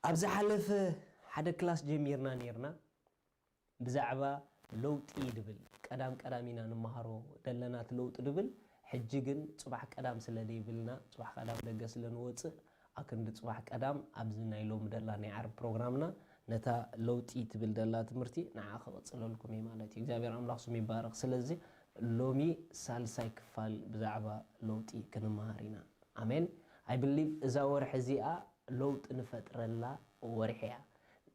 ኣብ ዝሓለፈ ሓደ ክላስ ጀሚርና ነይርና ብዛዕባ ለውጢ ድብል፣ ቀዳም ቀዳም ኢና ንመሃሮ ደለና እቲ ለውጢ ድብል። ሕጂ ግን ጽባሕ ቀዳም ስለ ዘይብልና፣ ጽባሕ ቀዳም ደገ ስለ ንወጽእ፣ ኣክንዲ ጽባሕ ቀዳም ኣብዚ ናይ ሎሚ ደላ ናይ ዓርቢ ፕሮግራምና ነታ ለውጢ ትብል ደላ ትምህርቲ ንዓ ክቕጽለልኩም እየ ማለት እዩ። እግዚኣብሔር ኣምላኽ ስሙ ይባረኽ። ስለዚ ሎሚ ሳልሳይ ክፋል ብዛዕባ ለውጢ ክንመሃር ኢና። ኣሜን። I believe እዛ ወርሒ እዚኣ ለውጢ ንፈጥረላ ወርሒ እያ።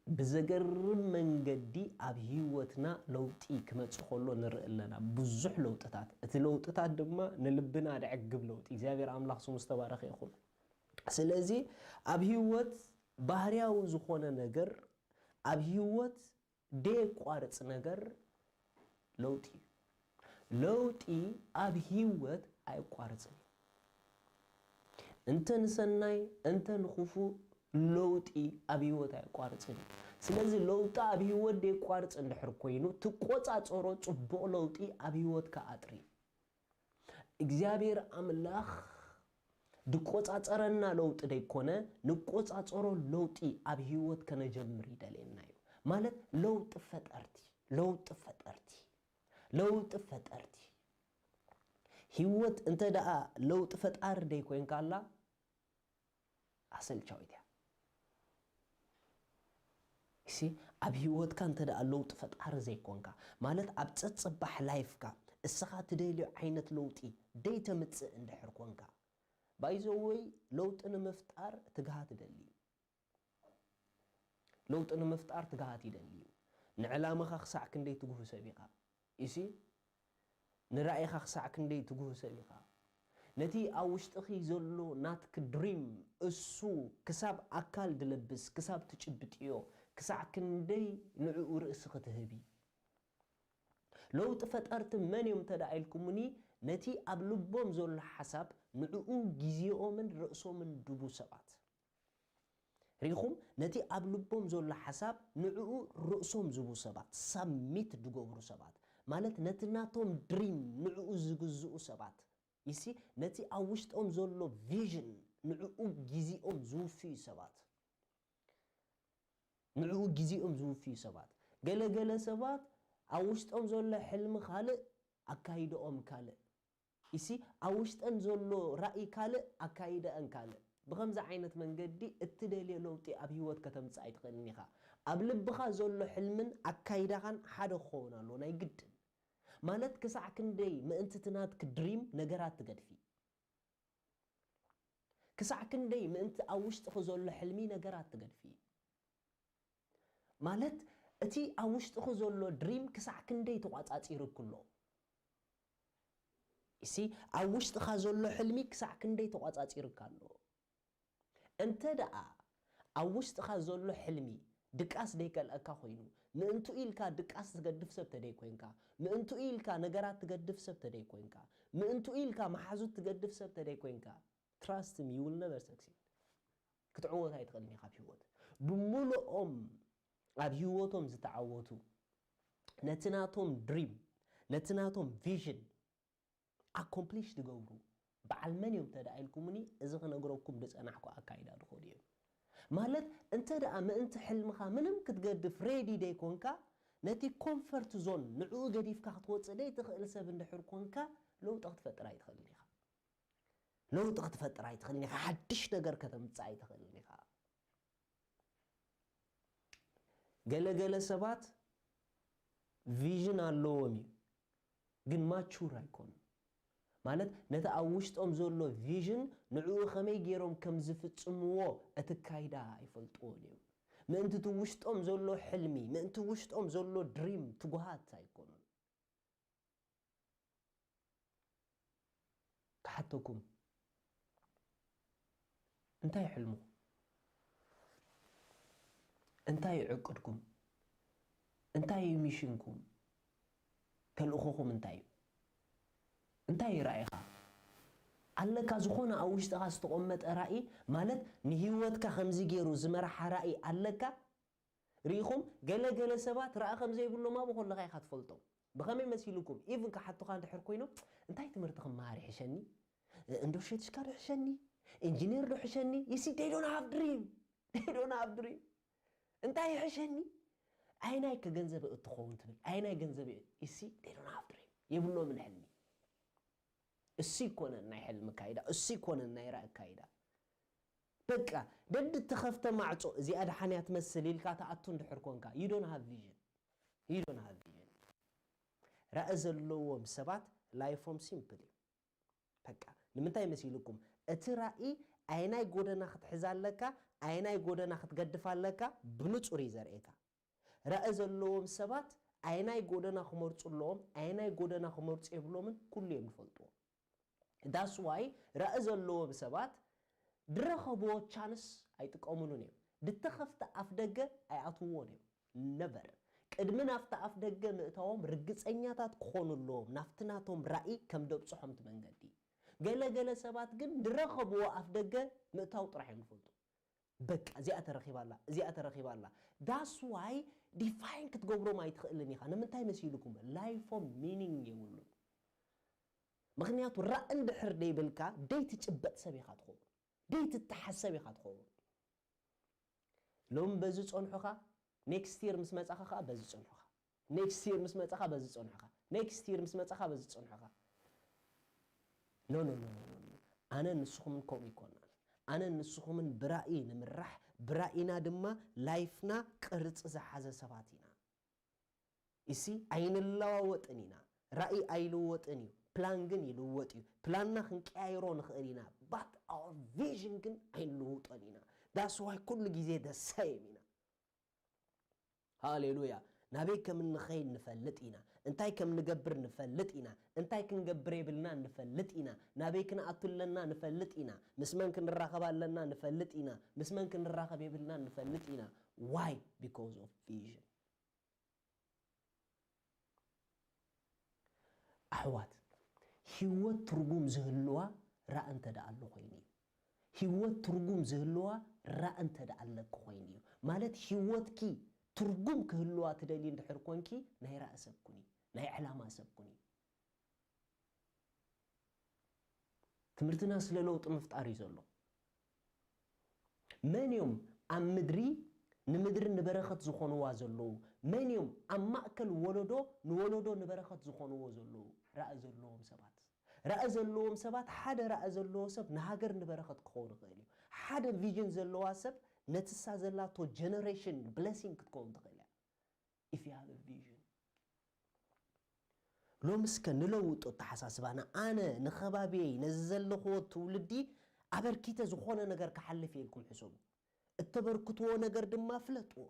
ብዘገርም መንገዲ ኣብ ህይወትና ለውጢ ክመጽእ ከሎ ንርኢ ኣለና። ብዙሕ ለውጥታት። እቲ ለውጥታት ድማ ንልብና ደዕግብ ለውጢ። እግዚኣብሔር ኣምላኽ ስሙ ዝተባረኸ ይኹን። ስለዚ ኣብ ህይወት ባህርያዊ ዝኾነ ነገር፣ ኣብ ህይወት ደየቋርጽ ነገር ለውጢ እዩ። ለውጢ ኣብ ህይወት ኣየቋርጽን እዩ። እንተ ንሰናይ እንተ ንኽፉእ ለውጢ ኣብ ህይወት ኣየቋርጽን እዩ። ስለዚ ለውጢ ኣብ ህይወት ደየቋርጽ እንድሕር ኮይኑ ትቆጻጸሮ ጽቡቕ ለውጢ ኣብ ህይወትካ ኣጥሪ። እግዚኣብሔር ኣምላኽ ድቆጻጸረና ለውጢ ደይኮነ ንቆጻጸሮ ለውጢ ኣብ ህይወት ከነጀምር ይደልየና እዩ። ማለት ለውጢ ፈጠርቲ፣ ለውጢ ፈጠርቲ፣ ለውጢ ፈጠርቲ። ህይወት እንተ ደኣ ለውጢ ፈጣሪ ደይኮይንካ ኣላ ኣሰልቻዊት እያ። እሲ ኣብ ህይወትካ እንተ ደኣ ለውጢ ፈጣሪ ዘይኮንካ፣ ማለት ኣብ ጸጽባሕ ላይፍካ እስኻ ትደልዮ ዓይነት ለውጢ ደይተምጽእ እንድሕር ኮንካ፣ ባይዘወይ ለውጢ ንምፍጣር ትግሃት ይደሊ እዩ። ለውጢ ንምፍጣር ትግሃት ይደሊ እዩ። ንዕላማኻ ክሳዕ ክንደይ ትጉህ ሰብ ኢኻ? እሲ ንራእይኻ ክሳዕ ክንደይ ትጉህ ሰብ ኢኻ? ነቲ ኣብ ውሽጥኺ ዘሎ ናትኪ ድሪም እሱ ክሳብ ኣካል ድለብስ ክሳብ ትጭብጥዮ ክሳዕ ክንደይ ንዕኡ ርእስኺ ትህቢ? ለውጢ ፈጠርቲ መን እዮም እንተ ደኣ ኢልኩምኒ፣ ነቲ ኣብ ልቦም ዘሎ ሓሳብ ንዕኡ ግዜኦምን ርእሶምን ድቡ ሰባት። ርኢኹም፣ ነቲ ኣብ ልቦም ዘሎ ሓሳብ ንዕኡ ርእሶም ዝቡ ሰባት፣ ሳብሚት ድገብሩ ሰባት፣ ማለት ነቲ ናቶም ድሪም ንዕኡ ዝግዝኡ ሰባት፣ ይሲ ነቲ ኣብ ውሽጦም ዘሎ ቪዥን ንዕኡ ግዜኦም ዝውፍዩ ሰባት፣ ንዕኡ ግዜኦም ዝውፍዩ ሰባት። ገለ ገለ ሰባት ኣብ ውሽጦም ዘሎ ሕልሚ ካልእ፣ ኣካይደኦም ካልእ። ይሲ ኣብ ውሽጠን ዘሎ ራእይ ካልእ፣ ኣካይደኣን ካልእ። ብኸምዚ ዓይነት መንገዲ እትደልዮ ለውጢ ኣብ ህይወት ከተምጽእ ኣይትኽእልን ኢኻ። ኣብ ልብኻ ዘሎ ሕልምን ኣካይዳኻን ሓደ ክኸውን ኣለዎ፣ ናይ ግድን። ማለት ክሳዕ ክንደይ ምእንቲ እቲ ናትኪ ድሪም ነገራት ትገድፊ? ክሳዕ ክንደይ ምእንቲ ኣብ ውሽጥኺ ዘሎ ሕልሚ ነገራት ትገድፊ? ማለት እቲ ኣብ ውሽጥኺ ዘሎ ድሪም ክሳዕ ክንደይ ተቋጻጺርኪ ኣሎ? እሲ ኣብ ውሽጥኻ ዘሎ ሕልሚ ክሳዕ ክንደይ ተቋጻጺርካ ኣሎ? እንተ ደኣ ኣብ ውሽጥኻ ዘሎ ሕልሚ ድቃስ ደይከልኣካ ኮይኑ፣ ምእንቱ ኢልካ ድቃስ ትገድፍ ሰብ ተደይ ኮንካ፣ ምእንቱ ኢልካ ነገራት ትገድፍ ሰብ ተደይ ኮንካ፣ ምእንቱ ኢልካ መሓዙት ትገድፍ ሰብ ተደይ ኮንካ፣ trust me, you will never succeed። ክትዕወት ኣይትኽእልን ኢኻ ኣብ ህይወት። ብምሉኦም ኣብ ህይወቶም ዝተዓወቱ፣ ነቲ ናቶም ድሪም፣ ነቲ ናቶም ቪዥን ኣኮምፕሊሽ ዝገብሩ በዓል መን እዮም እንተ ደኣ ኢልኩምኒ፣ እዚ ክነግረኩም ዝጸናሕኩ ኣካይዳ ዝኸዱ እዮም። ማለት እንተ ደኣ ምእንቲ ሕልምኻ ምንም ክትገድፍ ሬዲ ደይኮንካ፣ ነቲ ኮንፈርት ዞን ንዕኡ ገዲፍካ ክትወጽእ ደይትኽእል ሰብ እንድሕር ኮንካ፣ ለውጢ ክትፈጥር ኣይትኽእልን ኢኻ። ለውጢ ክትፈጥር ኣይትኽእልን ኢኻ። ሓድሽ ነገር ከተምጽእ ኣይትኽእልን ኢኻ። ገለ ገለ ሰባት ቪዥን ኣለዎም እዩ፣ ግን ማቹር ኣይኮኑን። ማለት ነቲ ኣብ ውሽጦም ዘሎ ቪዥን ንዕኡ ከመይ ገይሮም ከም ዝፍጽምዎ እቲ ካይዳ ኣይፈልጥዎን እዮም። ምእንቲ እቲ ውሽጦም ዘሎ ሕልሚ፣ ምእንቲ ውሽጦም ዘሎ ድሪም ትጉሃት ኣይኮኑን። ክሓተኩም፣ እንታይ እዩ ሕልምኹም? እንታይ እዩ ዕቅድኩም? እንታይ እዩ ሚሽንኩም? ተልእኾኹም እንታይ እዩ? እንታይ እዩ ራእይኻ? ኣለካ ዝኾነ ኣብ ውሽጥኻ ዝተቖመጠ ራእይ፣ ማለት ንህይወትካ ከምዚ ገይሩ ዝመርሓ ራእይ ኣለካ? ርኢኹም፣ ገለ ገለ ሰባት ራኢ ከም ዘይብሎም ኣብኡ ከለኻ ኢኻ ትፈልጦም። ብኸመይ መሲልኩም? ኢቭን ክሓቱኻ እንድሕር ኮይኖም፣ እንታይ ትምህርቲ ክመሃር ይሕሸኒ? እንዶ ሸትሽካ ዶ ይሕሸኒ? ኢንጂነር ዶ ይሕሸኒ? You see, they don't have dream. They don't have dream. እንታይ ይሕሸኒ? ኣይናይ ከገንዘብ እትኸውን ትብል ኣይናይ ገንዘብ እሲ they don't have dream። የብሎምን ሕልሚ። እሱ ይኮነን ናይ ሕልሚ ካይዳ፣ እሱ ይኮነን ናይ ራእይ ካይዳ። በቃ ደድ ተኸፍተ ማዕጾ እዚኣ ደሓንያ ትመስል ኢልካ ተኣቱ እንድሕር ኮንካ you don't have vision። You don't have vision። ራእይ ዘለዎም ሰባት ላይፎም ሲምፕል እዩ። በቃ ንምንታይ መሲልኩም? እቲ ራእይ ኣይናይ ጎደና ክትሕዛ ኣለካ፣ ኣይናይ ጎደና ክትገድፍ ኣለካ፣ ብንጹር እዩ ዘርእየካ። ራእይ ዘለዎም ሰባት ኣይናይ ጎደና ክመርጹ ኣለዎም፣ ኣይናይ ጎደና ክመርጹ የብሎምን፣ ኩሉ እዮም ዝፈልጥዎ። That's why ራእይ ዘለዎም ሰባት ድረኸብዎ ቻንስ ኣይጥቀሙሉን እዮም። ድተኸፍተ ኣፍ ደገ ኣይኣትውዎን እዮም። ነቨር። ቅድሚ ናብቲ ኣፍ ደገ ምእታዎም ርግጸኛታት ክኾኑ ኣለዎም ናፍቲ ናቶም ራእይ ከም ደብጽሖም እቲ መንገዲ። ገለ ገለ ሰባት ግን ድረኸብዎ ኣፍ ደገ ምእታው ጥራሕ እዮም ዝፈልጡ። በቃ እዚኣ ተረኺባ ኣላ፣ እዚኣ ተረኺባ ኣላ። That's why ዲፋይን ክትገብሮም ኣይትኽእልን ኢኻ። ንምንታይ መሲልኩም? ላይፎም ሚኒንግ የብሉን። ምኽንያቱ ራእይ እንድሕር ደይብልካ ደይትጭበጥ ሰብ ኢኻ ትኸውን፣ ደይትተሓዝ ሰብ ኢኻ ትኸውን። ሎም በዚ ጸንሑኻ፣ ኔክስት ይር ምስ መጻኻ ኸኣ በዚ ጸንሑኻ፣ ኔክስት ይር ምስ መጻኻ በዚ ጸንሑኻ፣ ኔክስት ይር ምስ መጻኻ በዚ ጸንሑኻ። ኖ ኖ ኖ ኖ ኖ። ኣነ ንስኹምን ከምኡ ይኮናን። ኣነ ንስኹምን ብራእይ ንምራሕ፣ ብራእይና ድማ ላይፍና ቅርጺ ዝሓዘ ሰባት ኢና። እሲ ኣይንለዋወጥን ኢና። ራእይ ኣይልወጥን እዩ፣ ፕላን ግን ይልወጥ እዩ። ፕላንና ክንቀያይሮ ንኽእል ኢና፣ but our vision ግን ኣይንልውጦን ኢና። That's why ኩሉ ግዜ the same ኢና። ሃሌሉያ። ናበይ ከም እንኸይድ ንፈልጥ ኢና። እንታይ ከም ንገብር ንፈልጥ ኢና። እንታይ ክንገብር የብልና ንፈልጥ ኢና። ናበይ ክንኣቱ ኣለና ንፈልጥ ኢና። ምስ መን ክንራኸብ ኣለና ንፈልጥ ኢና። ምስ መን ክንራኸብ የብልና ንፈልጥ ኢና። Why? Because of vision። ኣሕዋት፣ ህይወት ትርጉም ዝህልዋ ራእ እንተ ደኣ ኣሎ ኮይኑ እዩ። ህይወት ትርጉም ዝህልዋ ራእ እንተ ደኣ ኣለኪ ኮይኑ እዩ። ማለት ህይወትኪ ትርጉም ክህልዋ ትደልዪ እንድሕር ኮንኪ ናይ ራእ ሰብ ኩኒ፣ ናይ ዕላማ ሰብ ኩኒ። ትምህርትና ስለ ለውጢ ምፍጣር እዩ ዘሎ። መን እዮም ኣብ ምድሪ ንምድሪ ንበረኸት ዝኾንዋ ዘለዉ? መን እዮም ኣብ ማእከል ወለዶ ንወለዶ ንበረኸት ዝኾንዎ ዘለዉ? ራእ ዘለዎም ሰባት። ራእ ዘለዎም ሰባት፣ ሓደ ራእ ዘለዎ ሰብ ንሃገር ንበረኸት ክኸውን ይኽእል እዩ። ሓደ ቪዥን ዘለዋ ሰብ ነትሳ ዘላቶ ጀነሬሽን ብለሲንግ ክትከውን ትኽእል እያ። If you have a vision። ሎም እስከ ንለውጦ ኣተሓሳስባና። ኣነ ንኸባቢየይ ነዚ ዘለኽዎ ትውልዲ ኣበርኪተ ዝኾነ ነገር ክሓልፍ እየ ኢልኩም ሕሰቡ። እተበርክትዎ ነገር ድማ ፍለጥዎ።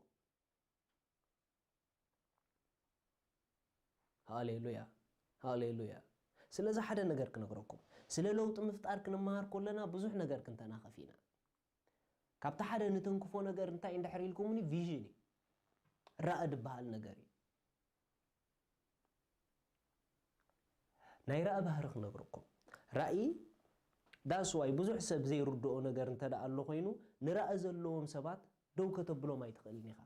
ሃሌሉያ፣ ሃሌሉያ። ስለዚ ሓደ ነገር ክነግረኩም፣ ስለ ለውጢ ምፍጣር ክንመሃር ከለና ብዙሕ ነገር ክንተናኸፍ ኢና። ካብቲ ሓደ ንተንክፎ ነገር እንታይ እንድሕር ኢልኩምኒ፣ ቪዥን እዩ፣ ራእ ዝበሃል ነገር እዩ። ናይ ራእ ባህሪ ክነግረኩም። ራእይ ዳስዋይ ብዙሕ ሰብ ዘይርድኦ ነገር እንተ ደኣ ኣሎ ኮይኑ፣ ንራእ ዘለዎም ሰባት ደው ከተብሎም ኣይትኽእልን ኢኻ።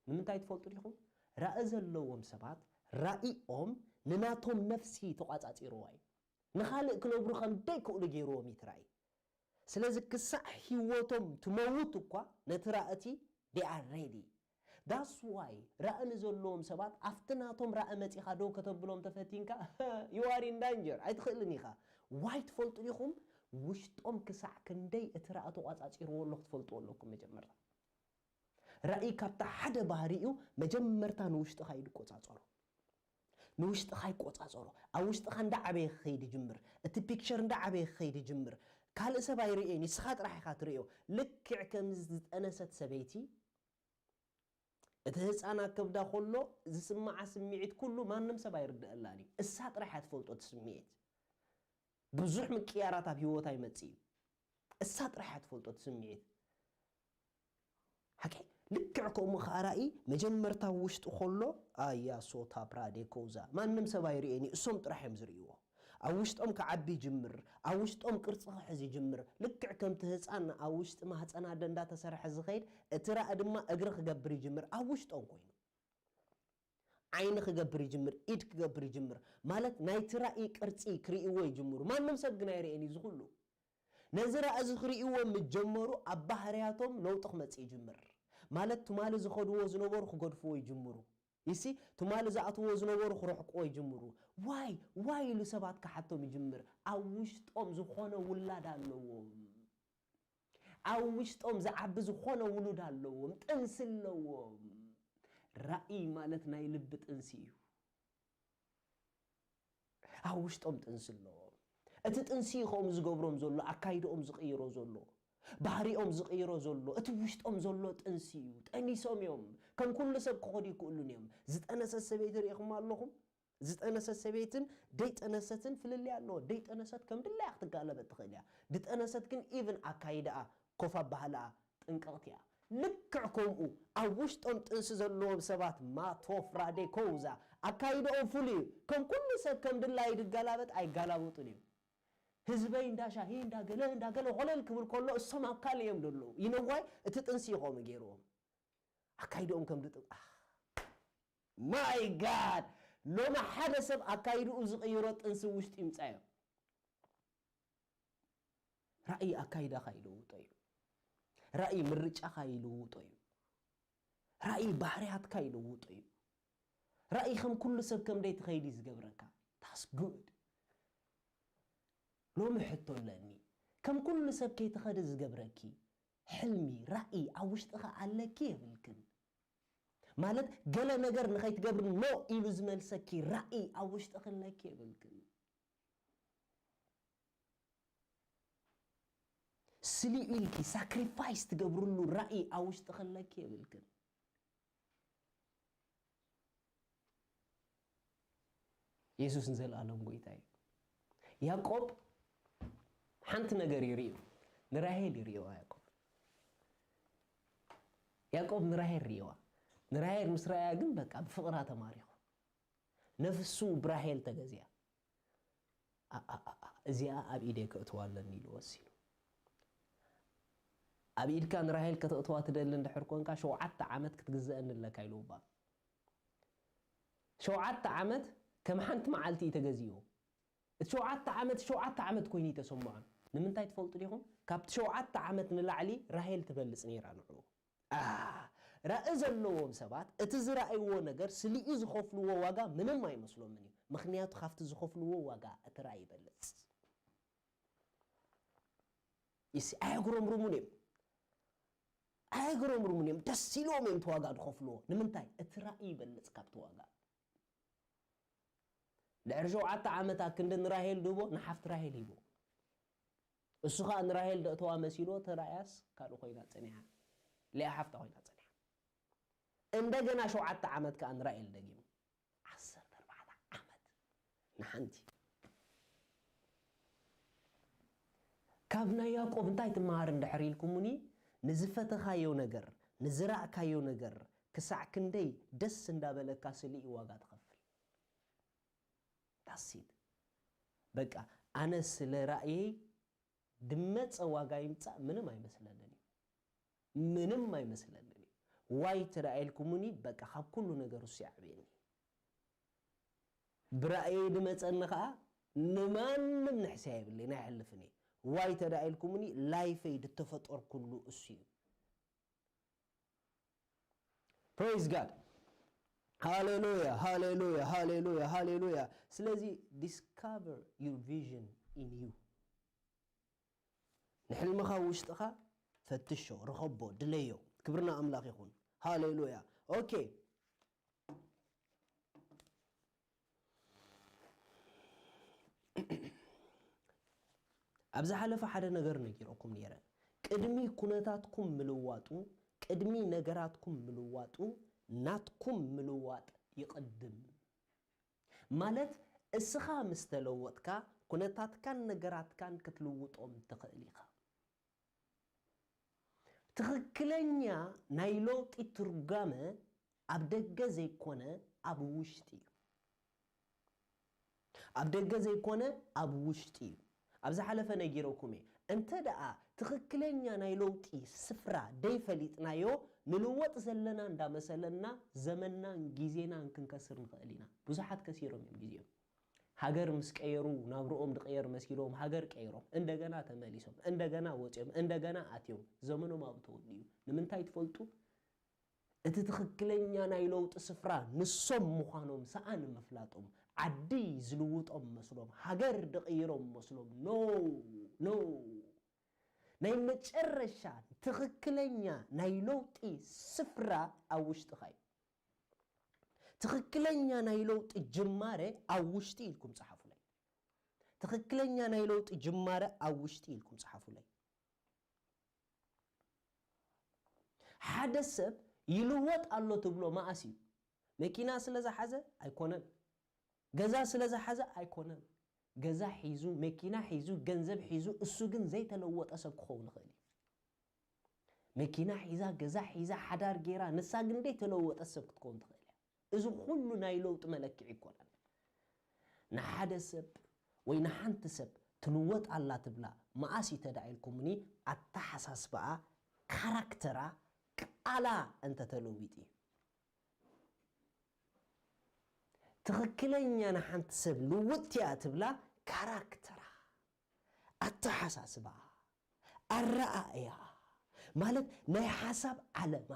ንምንታይ ትፈልጡ ዲኹም? ራእ ዘለዎም ሰባት ራእይኦም ንናቶም ነፍሲ ተቋጻጺርዋ እዩ። ንኻልእ ክነብሩ ከም ደይክእሉ ገይርዎም እዩ እቲ ራእይ። ስለዚ ክሳዕ ህይወቶም ትመውት እኳ ነቲ ራእቲ they are ready። That's why ራእይ ንዘለዎም ሰባት ኣብቲ ናቶም ራእይ መጺኻ ደው ከተብሎም ተፈቲንካ you are in danger፣ ኣይትኽእልን ኢኻ። ዋይ ትፈልጡ ዲኹም? ውሽጦም ክሳዕ ክንደይ እቲ ራእይ ተቋጻጺርዎ ኣሎ ክትፈልጥዎ ኣለኩም መጀመርታ። ራእይ ካብታ ሓደ ባህሪኡ መጀመርታ ንውሽጥኻ እዩ ዝቆጻጸሮ። ንውሽጥኻ ይቆጻጸሮ። ኣብ ውሽጥኻ እንዳዓበየ ክኸይድ ይጅምር። እቲ ፒክቸር እንዳዓበየ ክኸይድ ይጅምር። ካልእ ሰብ ኣይርእዮን፣ ንስኻ ጥራሕ ኢኻ ትርእዮ። ልክዕ ከም ዝጠነሰት ሰበይቲ እቲ ህፃን ኣብ ከብዳ ከሎ ዝስምዓ ስምዒት ኩሉ ማንም ሰብ ኣይርድአላን እዩ። እሳ ጥራሕ እያ ትፈልጦ እቲ ስምዒት። ብዙሕ ምቅያራት ኣብ ህይወታ ይመጽእ እዩ። እሳ ጥራሕ እያ ትፈልጦ እቲ ስምዒት። ሓቂ ልክዕ ከምኡ ከዓ ራእይ መጀመርታ ኣብ ውሽጢ ከሎ ኣያ ሶታ ፕራዴ ኮዛ ማንም ሰብ ኣይርእየን እዩ፣ እሶም ጥራሕ እዮም ዝርእይዎ። ኣብ ውሽጦም ክዓቢ ይጅምር፣ ኣብ ውሽጦም ቅርፂ ክሕዝ ይጅምር። ልክዕ ከምቲ ህፃን ኣብ ውሽጢ ማህፀን ኣደ እንዳተሰርሐ ዝኸይድ እቲ ራእይ ድማ እግሪ ክገብር ይጅምር ኣብ ውሽጦም ኮይኑ። ዓይኒ ክገብር ይጅምር፣ ኢድ ክገብር ይጅምር። ማለት ናይቲ ራእይ ቅርጺ ክርእይዎ ይጅምሩ። ማንም ሰብ ግን ኣይርእየን እዩ ዝኹሉ። ነዚ ራእዚ ክርእይዎ ምስ ጀመሩ ኣብ ባህርያቶም ለውጢ ክመጽእ ይጅምር። ማለት ትማሊ ዝኸድዎ ዝነበሩ ክገድፍዎ ይጅምሩ። ይሲ ትማሊ ዝኣትዎ ዝነበሩ ክርሕቅዎ ይጅምሩ። ዋይ ዋይ ኢሉ ሰባት ክሓቶም ይጅምር። ኣብ ውሽጦም ዝኾነ ውላድ ኣለዎም። ኣብ ውሽጦም ዝዓቢ ዝኾነ ውሉድ ኣለዎም፣ ጥንሲ ኣለዎም። ራእይ ማለት ናይ ልቢ ጥንሲ እዩ። ኣብ ውሽጦም ጥንሲ ኣለዎም። እቲ ጥንሲ እዩ ከምኡ ዝገብሮም ዘሎ፣ ኣካይድኦም ዝቕይሮ ዘሎ፣ ባህሪኦም ዝቕይሮ ዘሎ እቲ ውሽጦም ዘሎ ጥንሲ እዩ። ጠኒሶም እዮም። ከም ኩሉ ሰብ ክኸዱ ይክእሉን እዮም። ዝጠነሰት ሰበይቲ ርኢኹም ኣለኹም? ዝጠነሰት ሰበይትን ደይጠነሰትን ፍልልይ ኣለዎ። ደይጠነሰት ከም ድላያ ክትጋለበጥ ትኽእል እያ። ድጠነሰት ግን ኢቭን ኣካይዳኣ ኮፍ ኣባህላኣ ጥንቅቕቲ እያ። ልክዕ ከምኡ ኣብ ውሽጦም ጥንሲ ዘለዎም ሰባት ማቶፍራዴ ኮውዛ ኣካይድኦም ፍሉይ እዩ። ከም ኩሉ ሰብ ከም ድላዩ ድጋላበጥ ኣይጋላበጡን እዮም። ህዝበይ እንዳ ሻሂ እንዳ ገለ እንዳ ገለ ኾለል ክብል ከሎ እሶም ኣብ ካልእ እዮም ደለዉ። ይነዋይ እቲ ጥንሲ እዩ ከምኡ ገይርዎም። ኣካይድኦም ከም ድጥ ማይ ጋድ ሎሚ ሓደ ሰብ ኣካይድኡ ዝቕይሮ ጥንሲ ውሽጢ ይምጻዮ። ራእይ ኣካይዳኻ ይልውጦ እዩ። ራእይ ምርጫኻ ይልውጦ እዩ። ራእይ ባህርያትካ ይልውጦ እዩ። ራእይ ከም ኩሉ ሰብ ከም ደይ ትኸይድ እዩ ዝገብረካ። ታስ ጉድ። ሎሚ ሕቶ ኣለኒ። ከም ኩሉ ሰብ ከይትኸዲ ዝገብረኪ ሕልሚ፣ ራእይ ኣብ ውሽጥኻ ኣለኪ የብልክን? ማለት ገለ ነገር ንኸይትገብሪ ኖ ኢሉ ዝመልሰኪ ራእይ ኣብ ውሽጥኺ ኣለኪ የብልክን? ስልዩ ኢልኪ ሳክሪፋይስ ትገብርሉ ራእይ ኣብ ውሽጥኺ ኣለኪ የብልክን? የሱስ ንዘለኣለም ጎይታ እዩ። ያዕቆብ ሓንቲ ነገር ይርእዩ። ንራሄል ይርእዋ ያዕቆብ። ያዕቆብ ንራሄል ርእዋ። ንራሄል ምስ ረኣያ ግን በቃ ብፍቕራ ተማሪኹ። ነፍሱ ብራሄል ተገዚኣ። "ኣ-፣ ኣ-፣ ኣ-፣ ኣ-፣ እዚኣ ኣብ ኢደይ ከእትዋ ኣለኒ" ኢሉ ወሲኑ። ኣብ ኢድካ ንራሄል ከተእትዋ ትደሊ እንድሕር ኮንካ፣ "ሸውዓተ ዓመት ክትግዘአኒ ኣለካ" ኢሉ እባ። ሸውዓተ ዓመት ከም ሓንቲ መዓልቲ እዩ ተገዚኡ። እቲ ሸውዓተ ዓመት፣ ሸውዓተ ዓመት ኮይኑ እዩ ተሰምዖ። ንምንታይ ትፈልጡ ዲኹም? ካብቲ ሸውዓተ ዓመት ንላዕሊ ራሄል ትበልጽ ነይራ ንዕኡ። አ፣ ራኢ ዘለዎም ሰባት እቲ ዝረኣይዎ ነገር ስሊኡ ዝኸፍልዎ ዋጋ ምንም ኣይመስሎምን እዩ። ምኽንያቱ ካብቲ ዝኸፍልዎ ዋጋ እቲ ራኢ ይበልጽ። ይሲ፣ ኣየጉረምርሙን እዮም። ኣየጉረምርሙን እዮም። ደስ ኢልዎም እዮም እቲ ዋጋ ዝኸፍልዎ። ንምንታይ? እቲ ራኢ ይበልጽ ካብቲ ዋጋ። ድሕሪ ሸውዓተ ዓመት ኣክንዲ ንራሄል ድህቦ፣ ንሓፍቲ ራሄል ሂቦ። እሱ ኸኣ ንራሄል ደእተዋ መሲልዎ፣ ተራእያስ ካልእ ኮይና ጸኒሓ። ሊኣ ሓፍታ ኮይና ጸኒሓ። እንደገና ሸውዓተ ዓመት ከኣ ንራሄል ደጊሙ። ዓሰርተ ኣርባዕተ ዓመት ንሓንቲ። ካብ ናይ ያዕቆብ እንታይ ትመሃር እንድሕር ኢልኩምኒ፣ ንዝፈተኻዮ ነገር፣ ንዝራእካዮ ነገር፣ ክሳዕ ክንደይ ደስ እንዳበለካ ስልኢ ዋጋ ትኸፍል። ዳሲት። በቃ፣ ኣነ ስለ ራእየይ ድመጸ ዋጋ ይምጻእ ምንም ኣይመስለንን እዩ። ምንም ኣይመስለንን እዩ። ዋይ ተዳኢልኩምኒ፣ በቃ፣ ካብ ኩሉ ነገር እሱ ይዓብየኒ። ብራእየይ ድመጸኒ ኸኣ ንማንም ንሕስያ የብለይን፣ ኣይሕልፍን እየ። ዋይ ተዳኢልኩምኒ፣ ላይፈይ ድተፈጠርኩሉ እሱ እዩ። Praise God። ሃሌሉያ፣ ሃሌሉያ፣ ሃሌሉያ፣ ሃሌሉያ። ስለዚ discover your vision in you። ንሕልምኻ ውሽጥኻ ፈትሾ፣ ርኸቦ፣ ድለዮ። ክብርና ኣምላኽ ይኹን። ሃሌሉያ። ኦኬ። ኣብ ዝሓለፈ ሓደ ነገር ነጊረኩም ነይረ። ቅድሚ ኩነታትኩም ምልዋጡ፣ ቅድሚ ነገራትኩም ምልዋጡ፣ ናትኩም ምልዋጥ ይቕድም። ማለት እስኻ ምስ ተለወጥካ፣ ኩነታትካን ነገራትካን ክትልውጦም ትኽእል ኢኻ። ትኽክለኛ ናይ ለውጢ ትርጓመ ኣብ ደገ ዘይኮነ ኣብ ውሽጢ እዩ። ኣብ ደገ ዘይኮነ ኣብ ውሽጢ እዩ። ኣብ ዝሓለፈ ነጊረኩም እየ። እንተ ደኣ ትኽክለኛ ናይ ለውጢ ስፍራ ደይፈሊጥናዮ፣ ንልወጥ ዘለና እንዳመሰለና ዘመንናን ግዜናን ክንከስር ንኽእል ኢና። ብዙሓት ከሲሮም እዮም ግዜኦም። ሃገር ምስ ቀየሩ ናብርኦም ድቐየር መሲሎም ሃገር ቀይሮም እንደገና ተመሊሶም እንደገና ወፂኦም እንደገና ኣትዮም ዘመኖም ኣብኡ ተወዲኡ። ንምንታይ ትፈልጡ? እቲ ትኽክለኛ ናይ ለውጢ ስፍራ ንሶም ምዃኖም ሰኣ ንምፍላጦም፣ ዓዲ ዝልውጦም መስሎም፣ ሃገር ድቕይሮም መስሎም። ኖ፣ ኖ። ናይ መጨረሻ ትኽክለኛ ናይ ለውጢ ስፍራ ኣብ ውሽጥኻ እዩ። ትኽክለኛ ናይ ለውጢ ጅማረ ኣብ ውሽጢ ኢልኩም ጸሓፉለይ። ትኽክለኛ ናይ ለውጢ ጅማረ ኣብ ውሽጢ ኢልኩም ጸሓፉለይ። ሓደ ሰብ ይልወጥ ኣሎ ትብሎ መኣስ እዩ? መኪና ስለ ዝሓዘ ኣይኮነን። ገዛ ስለ ዝሓዘ ኣይኮነን። ገዛ ሒዙ፣ መኪና ሒዙ፣ ገንዘብ ሒዙ፣ እሱ ግን ዘይተለወጠ ሰብ ክኸውን ይኽእል እዩ። መኪና ሒዛ፣ ገዛ ሒዛ፣ ሓዳር ጌራ፣ ንሳ ግን ዘይተለወጠ ሰብ ክትከውን ትኽእል እያ። እዚ ኩሉ ናይ ለውጢ መለክዒ ይኮነን። ንሓደ ሰብ ወይ ንሓንቲ ሰብ ትልወጥ ኣላ ትብላ መኣስ እዩ ተዳኢልኩምኒ፣ ኣተሓሳስባኣ፣ ካራክተራ፣ ቃላ እንተተለዊጡ እዩ። ትኽክለኛ ንሓንቲ ሰብ ልውጥቲ እያ ትብላ ካራክተራ፣ ኣተሓሳስባኣ፣ ኣረኣእያ፣ ማለት ናይ ሓሳብ ዓለማ፣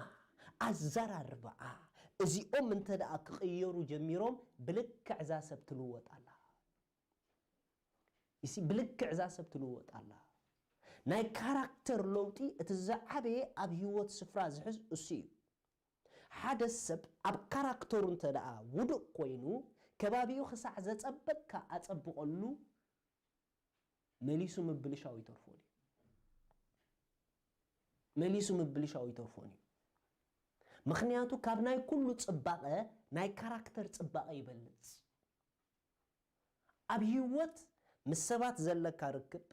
ኣዘራርባኣ፣ እዚኦም እንተ ደኣ ክቕየሩ ጀሚሮም ብልክዕ እዛ ሰብ ትልወጥ ኣላ። ይሲ ብልክዕ እዛ ሰብ ትልወጥ ኣላ። ናይ ካራክተር ለውጢ እቲ ዝዓበየ ኣብ ህይወት ስፍራ ዝሕዝ እሱ እዩ። ሓደ ሰብ ኣብ ካራክተሩ እንተ ደኣ ውዱቕ ኮይኑ ከባቢኡ ክሳዕ ዘጸበቅካ ኣጸብቐሉ መሊሱ ምብልሻው ይተርፎን እዩ። መሊሱ ምብልሻው ይተርፎን እዩ። ምኽንያቱ ካብ ናይ ኩሉ ጽባቐ ናይ ካራክተር ጽባቐ ይበልጽ። ኣብ ህይወት ምስ ሰባት ዘለካ ርክብ፣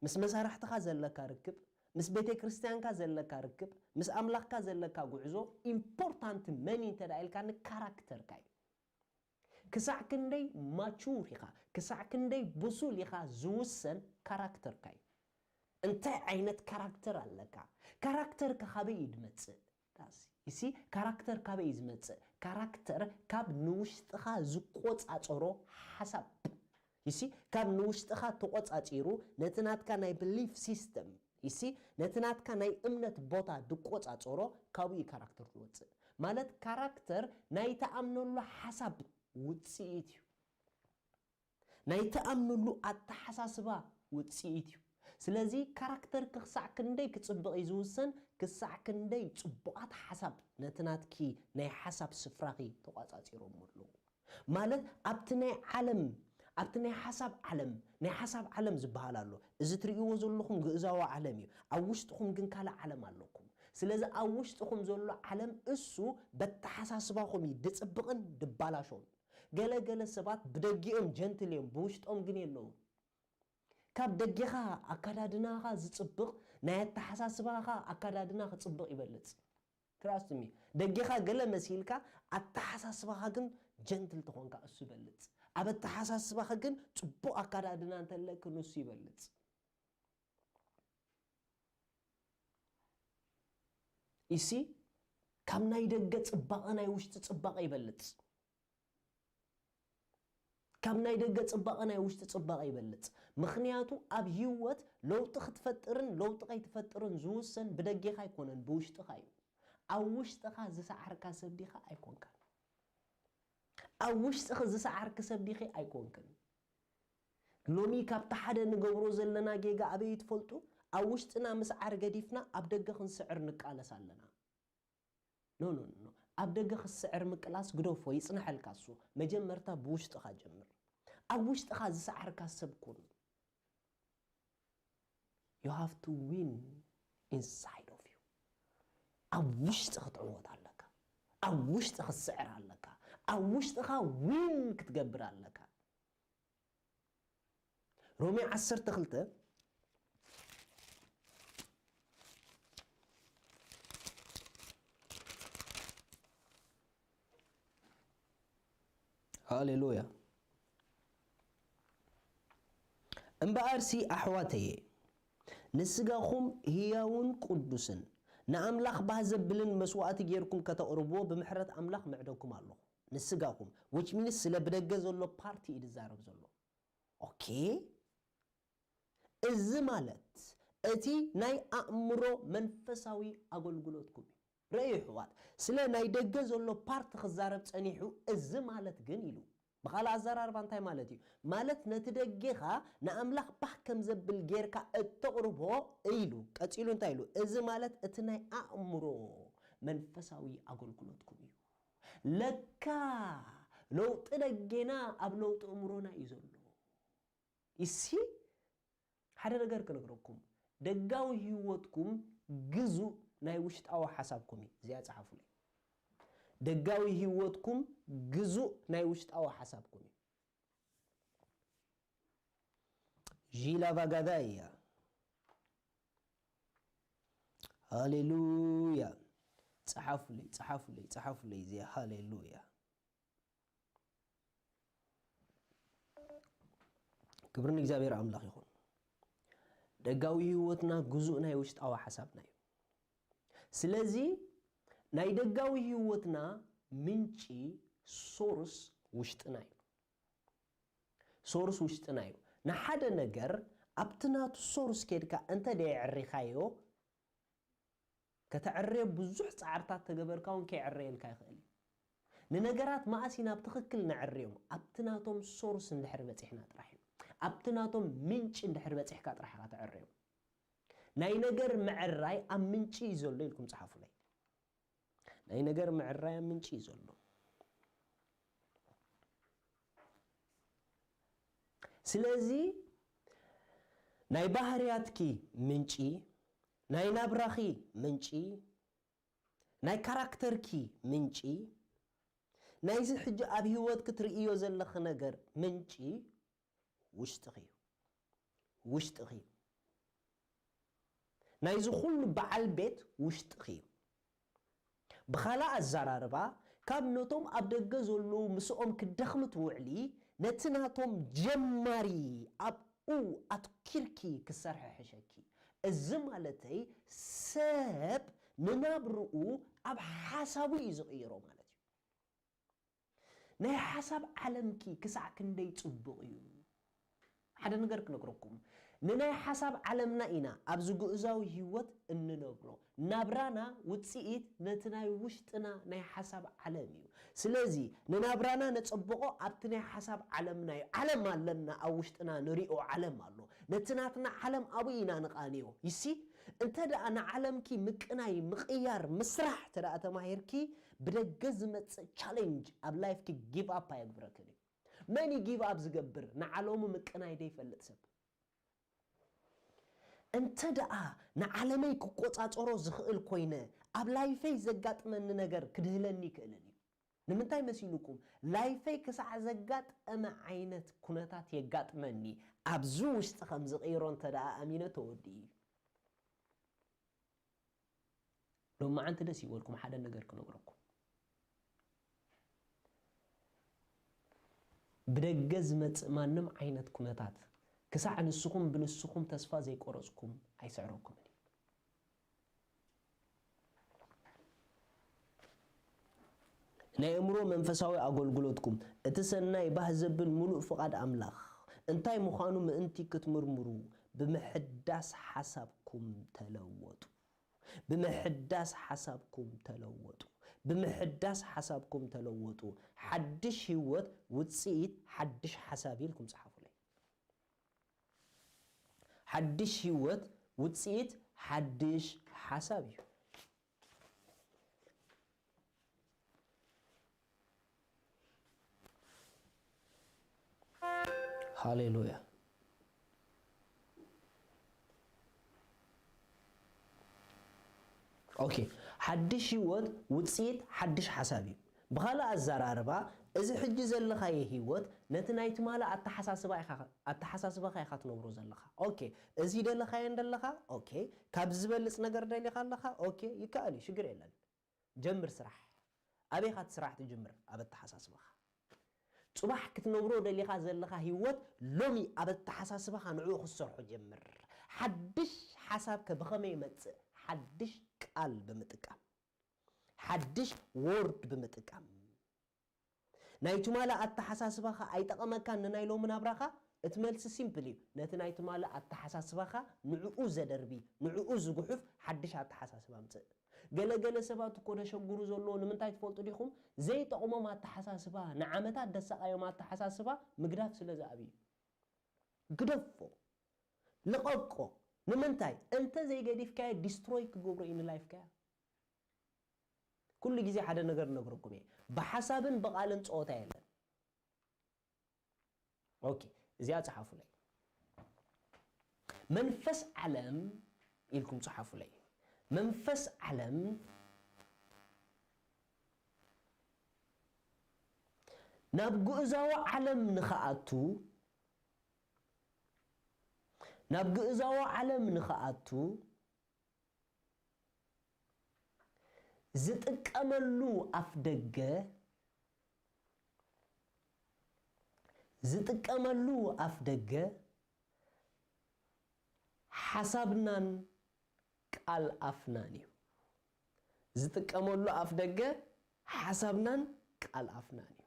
ምስ መሳርሕትኻ ዘለካ ርክብ፣ ምስ ቤተ ክርስቲያንካ ዘለካ ርክብ፣ ምስ ኣምላኽካ ዘለካ ጉዕዞ ኢምፖርታንት መን እዩ እንተ ደኣ ኢልካኒ ካራክተርካ እዩ። ክሳዕ ክንደይ ማቹር ኢኻ፣ ክሳዕ ክንደይ ብሱል ኢኻ ዝውሰን ካራክተርካ እዩ። እንታይ ዓይነት ካራክተር ኣለካ? ካራክተርካ ካበይ እዩ ዝመጽእ? ዳስ ይሲ ካራክተር ካበይ እዩ ዝመጽእ? ካራክተር ካብ ንውሽጥኻ ዝቆጻጸሮ ሓሳብ ይሲ ካብ ንውሽጥኻ ተቆጻጺሩ ነቲ ናትካ ናይ ብሊፍ ሲስተም ይሲ ነቲ ናትካ ናይ እምነት ቦታ ድቆጻጸሮ ካብኡ እዩ ካራክተር ዝወጽእ። ማለት ካራክተር ናይ ተኣምነሉ ሓሳብ ውጽኢት እዩ። ናይ ተኣምነሉ ኣተሓሳስባ ውጽኢት እዩ። ስለዚ ካራክተር ክሳዕ ክንደይ ክጽብቕ እዩ ዝውሰን፣ ክሳዕ ክንደይ ጽቡቓት ሓሳብ ነቲ ናትኪ ናይ ሓሳብ ስፍራኺ ተቋጻጺሮም ኣለዉ። ማለት ኣብቲ ናይ ዓለም ኣብቲ ናይ ሓሳብ ዓለም ናይ ሓሳብ ዓለም ዝበሃል ኣሎ። እዚ ትርእይዎ ዘለኹም ግእዛዊ ዓለም እዩ። ኣብ ውሽጥኹም ግን ካልእ ዓለም ኣለኩም። ስለዚ ኣብ ውሽጥኹም ዘሎ ዓለም እሱ በተሓሳስባኹም እዩ ድጽብቕን ድባላሾን። ገለ ገለ ሰባት ብደጊኦም ጀንትል እዮም፣ ብውሽጦም ግን የለውን። ካብ ደጌኻ ኣካዳድናኻ ዝጽብቕ ናይ ኣተሓሳስባኻ ኣካዳድና ክጽብቕ ይበልጽ። ትራስት ሚ ደጌኻ ገለ መሲልካ ኣተሓሳስባኻ ግን ጀንትል ተኾንካ እሱ ይበልጽ። ኣብ ኣተሓሳስባኻ ግን ጽቡቕ ኣካዳድና እንተለክ ንሱ ይበልጽ። ይሲ ካብ ናይ ደገ ጽባቐ ናይ ውሽጢ ጽባቐ ይበልጽ። ካብ ናይ ደገ ጽባቐ ናይ ውሽጢ ጽባቐ ይበልጽ። ምኽንያቱ ኣብ ህይወት ለውጢ ክትፈጥርን ለውጢ ከይትፈጥርን ዝውሰን ብደጌኻ ኣይኮነን፣ ብውሽጥኻ እዩ። ኣብ ውሽጥኻ ዝሰዓርካ ሰብ ዲኻ ኣይኮንካን። ኣብ ውሽጥኺ ዝሰዓርኪ ሰብ ዲኺ ኣይኮንክን። ሎሚ ካብቲ ሓደ ንገብሮ ዘለና ጌጋ ኣበይ ትፈልጡ? ኣብ ውሽጥና ምስዓር ገዲፍና ኣብ ደገ ክንስዕር ንቃለስ ኣለና። ኖ ኖ ኖ፣ ኣብ ደገ ክትስዕር ምቅላስ ግደፎ፣ ይጽናሐልካ እሱ። መጀመርታ ብውሽጥኻ ጀምር። ኣብ ውሽጥኻ ዝሰዓርካ ሰብ ኩን። You have to win inside of you። ኣብ ውሽጢ ክትዕወት ኣለካ። ኣብ ውሽጢ ክትስዕር ኣለካ። ኣብ ውሽጥኻ ዊን ክትገብር ኣለካ። ሮሜ ዓሰርተ ክልተ ሃሌሉያ። እምበኣርሲ ኣሕዋተየ፣ ንስጋኹም ህያውን ቅዱስን ንኣምላኽ ባህ ዘብልን መስዋእቲ ጌርኩም ከተቕርብዎ ብምሕረት ኣምላኽ ምዕደኩም ኣለኹ። ንስጋኹም፣ which means ስለ ብደገ ዘሎ ፓርቲ እዩ ዝዛረብ ዘሎ። ኦኬ፣ እዚ ማለት እቲ ናይ ኣእምሮ መንፈሳዊ ኣገልግሎትኩም እዩ። ርእዩ ኣሕዋት፣ ስለ ናይ ደገ ዘሎ ፓርቲ ክዛረብ ጸኒሑ፣ እዚ ማለት ግን ኢሉ። ብኻልእ ኣዘራርባ እንታይ ማለት እዩ? ማለት ነቲ ደጌኻ ንኣምላኽ ባህ ከም ዘብል ጌርካ እተቕርቦ ኢሉ። ቀጺሉ እንታይ ኢሉ? እዚ ማለት እቲ ናይ ኣእምሮ መንፈሳዊ ኣገልግሎትኩም እዩ። ለካ ለውጢ ደጌና ኣብ ለውጢ እምሮና እዩ ዘሎ። ይሲ ሓደ ነገር ክነግረኩም፣ ደጋዊ ህይወትኩም ግዙእ ናይ ውሽጣዊ ሓሳብኩም እዩ። እዚኣ ጸሓፉለይ። ደጋዊ ህይወትኩም ግዙእ ናይ ውሽጣዊ ሓሳብኩም እዩ። ዢላ ቫጋዳ እያ። ሃሌሉያ። ጸሓፉለይ፣ ጸሓፉለይ፣ ጸሓፉለይ እዚኣ። ሃሌሉያ። ክብሪ ንእግዚኣብሔር ኣምላኽ ይኹን። ደጋዊ ህይወትና ግዙእ ናይ ውሽጣዊ ሓሳብና እዩ። ስለዚ ናይ ደጋዊ ህይወትና ምንጪ፣ ሶርስ፣ ውሽጥና እዩ። ሶርስ ውሽጥና እዩ። ንሓደ ነገር ኣብቲ ናቱ ሶርስ ኬድካ እንተ ደየዕሪኻዮ፣ ከተዕርዮ ብዙሕ ጻዕርታት ተገበርካ እውን ከይዕረየልካ ይኽእል እዩ። ንነገራት መኣስ ኢና ብትኽክል ነዕርዮም? ኣብቲ ናቶም ሶርስ እንድሕር በጺሕና ጥራሕ እዩ። ኣብቲ ናቶም ምንጪ እንድሕር በጺሕካ ጥራሕ ኢኻ ተዕርዮም። ናይ ነገር ምዕራይ ኣብ ምንጪ እዩ ዘሎ ኢልኩም ጸሓፉለይ። ናይ ነገር ምዕራይ ኣብ ምንጪ እዩ ዘሎ። ስለዚ ናይ ባህርያትኪ ምንጪ፣ ናይ ናብራኺ ምንጪ፣ ናይ ካራክተርኪ ምንጪ፣ ናይዚ ሕጂ ኣብ ህይወትኪ ትርእዮ ዘለኺ ነገር ምንጪ ውሽጥኺ እዩ። ውሽጥኺ እዩ። ናይዚ ኩሉ በዓል ቤት ውሽጥኺ እዩ። ብኻልእ ኣዘራርባ፣ ካብ ነቶም ኣብ ደገ ዘለዉ ምስኦም ክትደኽሚ ትውዕሊ፣ ነቲ ናቶም ጀማሪ ኣብኡ ኣትኪርኪ ክትሰርሒ ሕሸኪ። እዚ ማለተይ፣ ሰብ ንናብርኡ ኣብ ሓሳቡ እዩ ዝቕይሮ ማለት እዩ። ናይ ሓሳብ ዓለምኪ ክሳዕ ክንደይ ጽቡቕ እዩ? ሓደ ነገር ክነግረኩም፣ ንናይ ሓሳብ ዓለምና ኢና ኣብዚ ግእዛዊ ህይወት እንነብሮ። ናብራና ውጽኢት ነቲ ናይ ውሽጥና ናይ ሓሳብ ዓለም እዩ። ስለዚ ንናብራና ነጸብቖ ኣብቲ ናይ ሓሳብ ዓለምና እዩ። ዓለም ኣለና፣ ኣብ ውሽጥና ንሪኦ ዓለም ኣሎ። ነቲ ናትና ዓለም ኣብኡ ኢና ንቓንዮ። ይሲ፣ እንተ ደኣ ንዓለምኪ ምቅናይ፣ ምቕያር፣ ምስራሕ እንተ ደኣ ተማሂርኪ፣ ብደገ ዝመጽእ ቻሌንጅ ኣብ ላይፍኪ ጊቭ ኣፕ ኣየግብረክን እዩ። መን እዩ ጊቭ ኣፕ ዝገብር? ንዓለሙ ምቅናይ ደይፈልጥ ሰብ። እንተ ደኣ ንዓለመይ ክቆጻጸሮ ዝኽእል ኮይነ፣ ኣብ ላይፈይ ዘጋጥመኒ ነገር ክድህለኒ ይክእልን እዩ። ንምንታይ መሲልኩም? ላይፈይ ክሳዕ ዘጋጠመ ዓይነት ኩነታት የጋጥመኒ፣ ኣብዚ ውሽጢ ከም ዝቕይሮ እንተ ደኣ ኣሚነ ተወዲኡ እዩ። ሎማዓንቲ ደስ ይበልኩም፣ ሓደ ነገር ክነግረኩም። ብደገ ዝመጽእ ማንም ዓይነት ኩነታት፣ ክሳዕ ንስኹም ብንስኹም ተስፋ ዘይቆረጽኩም ኣይስዕረኩምን እዩ። ናይ ኣእምሮ መንፈሳዊ ኣገልግሎትኩም፣ እቲ ሰናይ ባህ ዘብል ምሉእ ፍቓድ ኣምላኽ እንታይ ምዃኑ ምእንቲ ክትምርምሩ፣ ብምሕዳስ ሓሳብኩም ተለወጡ። ብምሕዳስ ሓሳብኩም ተለወጡ። ብምሕዳስ ሓሳብኩም ተለወጡ። ሓድሽ ህይወት ውጽኢት ሓድሽ ሓሳብ ኢልኩም ጸሓፉለይ። ሓድሽ ህይወት ውጽኢት ሓድሽ ሓሳብ እዩ። ሃሌሉያ። ኦኬ፣ ሓድሽ ህይወት ውጽኢት ሓድሽ ሓሳብ እዩ። ብኻልእ ኣዘራርባ፣ እዚ ሕጂ ዘለኻዮ ህይወት ነቲ ናይ ትማሊ ኣተሓሳስባ ኢኻ፣ ኣተሓሳስባኻ ኢኻ ትነብሮ ዘለኻ። ኦኬ፣ እዚ ደለኻዮ እንደለኻ፣ ኦኬ፣ ካብ ዝበልጽ ነገር ደሊኻ ኣለኻ፣ ኦኬ፣ ይከኣል እዩ፣ ሽግር የለን። ጀምር ስራሕ። ኣበይ ኢኻ እቲ ስራሕ ትጅምር? ኣብ ኣተሓሳስባኻ። ጽባሕ ክትነብሮ ደሊኻ ዘለኻ ህይወት ሎሚ ኣብ ኣተሓሳስባኻ ንዕኡ ክትሰርሖ ጀምር። ሓድሽ ሓሳብ ከ ብኸመይ ይመጽእ? ሓድሽ ቃል ብምጥቃም፣ ሓድሽ ወርድ ብምጥቃም። ናይ ትማሊ ኣተሓሳስባኻ ኣይጠቐመካን ንናይ ሎሚ ናብራኻ? እቲ መልሲ ሲምፕል እዩ። ነቲ ናይ ትማሊ ኣተሓሳስባኻ ንዕኡ ዘደርቢ፣ ንዕኡ ዝጉሕፍ ሓድሽ ኣተሓሳስባ ኣምጽእ። ገለ ገለ ሰባት እኮ ደሸግሩ ዘለዎ ንምንታይ ትፈልጡ ዲኹም? ዘይጠቕሞም ኣተሓሳስባ፣ ንዓመታት ደሳቓዮም ኣተሓሳስባ ምግዳፍ ስለ ዝኣብዩ። ግደፎ። ልቐቆ። ንምንታይ? እንተ ዘይገዲፍካዮ ዲስትሮይ ክገብሮ እዩ ንላይፍካያ። ኩሉ ግዜ ሓደ ነገር እነግረኩም እየ። ብሓሳብን ብቓልን ጸወታ የለን። ኦኬ፣ እዚኣ ጸሓፉለይ። መንፈስ ዓለም ኢልኩም ጸሓፉለይ። መንፈስ ዓለም ናብ ግእዛዊ ዓለም ንኽኣቱ፣ ናብ ግእዛዊ ዓለም ንኽኣቱ ዝጥቀመሉ ኣፍደገ፣ ዝጥቀመሉ ኣፍደገ ሓሳብናን ቃል ኣፍናን እዩ። ዝጥቀመሉ ኣፍደገ ሓሳብናን ቃል ኣፍናን እዩ።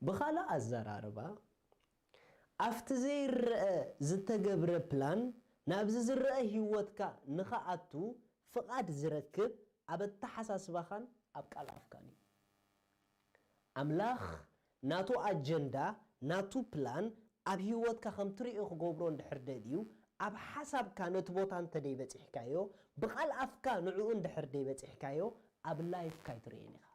ብኻልእ ኣዘራርባ፣ ኣብቲ ዘይረኣ ዝተገብረ ፕላን ናብዚ ዝረኣ ህይወትካ ንኽኣቱ ፍቓድ ዝረክብ ኣብ ኣተሓሳስባኻን ኣብ ቃል ኣፍካን እዩ። ኣምላኽ ናቱ ኣጀንዳ፣ ናቱ ፕላን ኣብ ህይወትካ ከም ትርእዮ ክገብሮ እንድሕር ደልዩ፣ ኣብ ሓሳብካ ነቲ ቦታ እንተ ደይበጺሕካዮ፣ ብቓል ኣፍካ ንዕኡ እንድሕር ደይበጺሕካዮ፣ ኣብ ላይፍካ ኣይትርእዮን ኢኻ።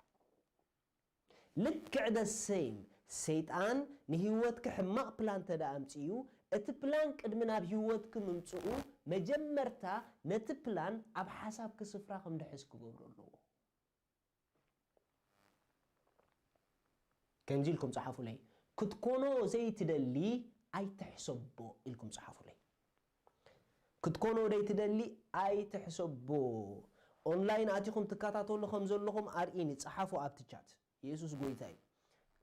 ልክዕ the same፣ ሰይጣን ንህይወትካ ሕማቕ ፕላን እንተ ደኣ ኣምጺኡ፣ እቲ ፕላን ቅድሚ ናብ ህይወትኪ ምምጽኡ፣ መጀመርታ ነቲ ፕላን ኣብ ሓሳብኪ ስፍራ ከም ድሕዝ ክገብሮ ኣለዎ። ከምዚ ኢልኩም ጸሓፉለይ። ክትኮኖ ዘይትደሊ ኣይትሕሰቦ ኢልኩም ጸሓፉለይ። ክትኮኖ ዘይትደሊ ኣይትሕሰቦ። ኦንላይን ኣቲኹም ትከታተሉ ከም ዘለኹም ኣርኢኒ፣ ጸሓፉ ኣብቲ ቻት። የሱስ ጎይታ እዩ።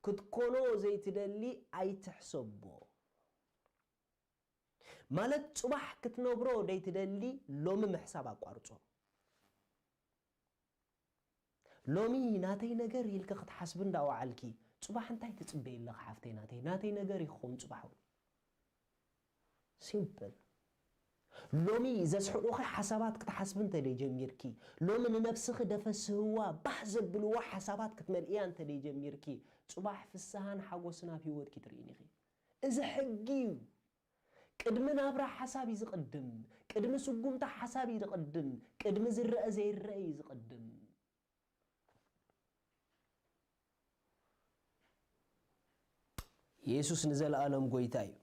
ክትኮኖ ዘይትደሊ ኣይትሕሰቦ። ማለት ጽባሕ ክትነብሮ ዘይትደሊ ሎሚ ምሕሳብ ኣቋርጾ። ሎሚ ናተይ ነገር ኢልኪ ክትሓስቢ እንዳወዓልኪ፣ ጽባሕ እንታይ ትጽበዪ ኣለኺ ሓፍተይ ናተይ? ናተይ ነገር ይኸውን ጽባሕ እውን። ሲምፕል። ሎሚ ዘስሕቑኺ ሓሳባት ክትሓስቢ እንተ ደይጀሚርኪ፣ ሎሚ ንነብስኺ ደፈስህዋ፣ ባህ ዘብልዋ ሓሳባት ክትመልእያ እንተ ደይጀሚርኪ፣ ጽባሕ ፍስሃን ሓጎስን ኣብ ህይወትኪ ትርእይን ኢኺ። እዚ ሕጊ እዩ። ቅድሚ ናብራ ሓሳብ እዩ ዝቕድም። ቅድሚ ስጉምታ ሓሳብ እዩ ዝቕድም። ቅድሚ ዝረአ ዘይረአ እዩ ዝቕድም። የሱስ ንዘለኣለም ጎይታ እዩ።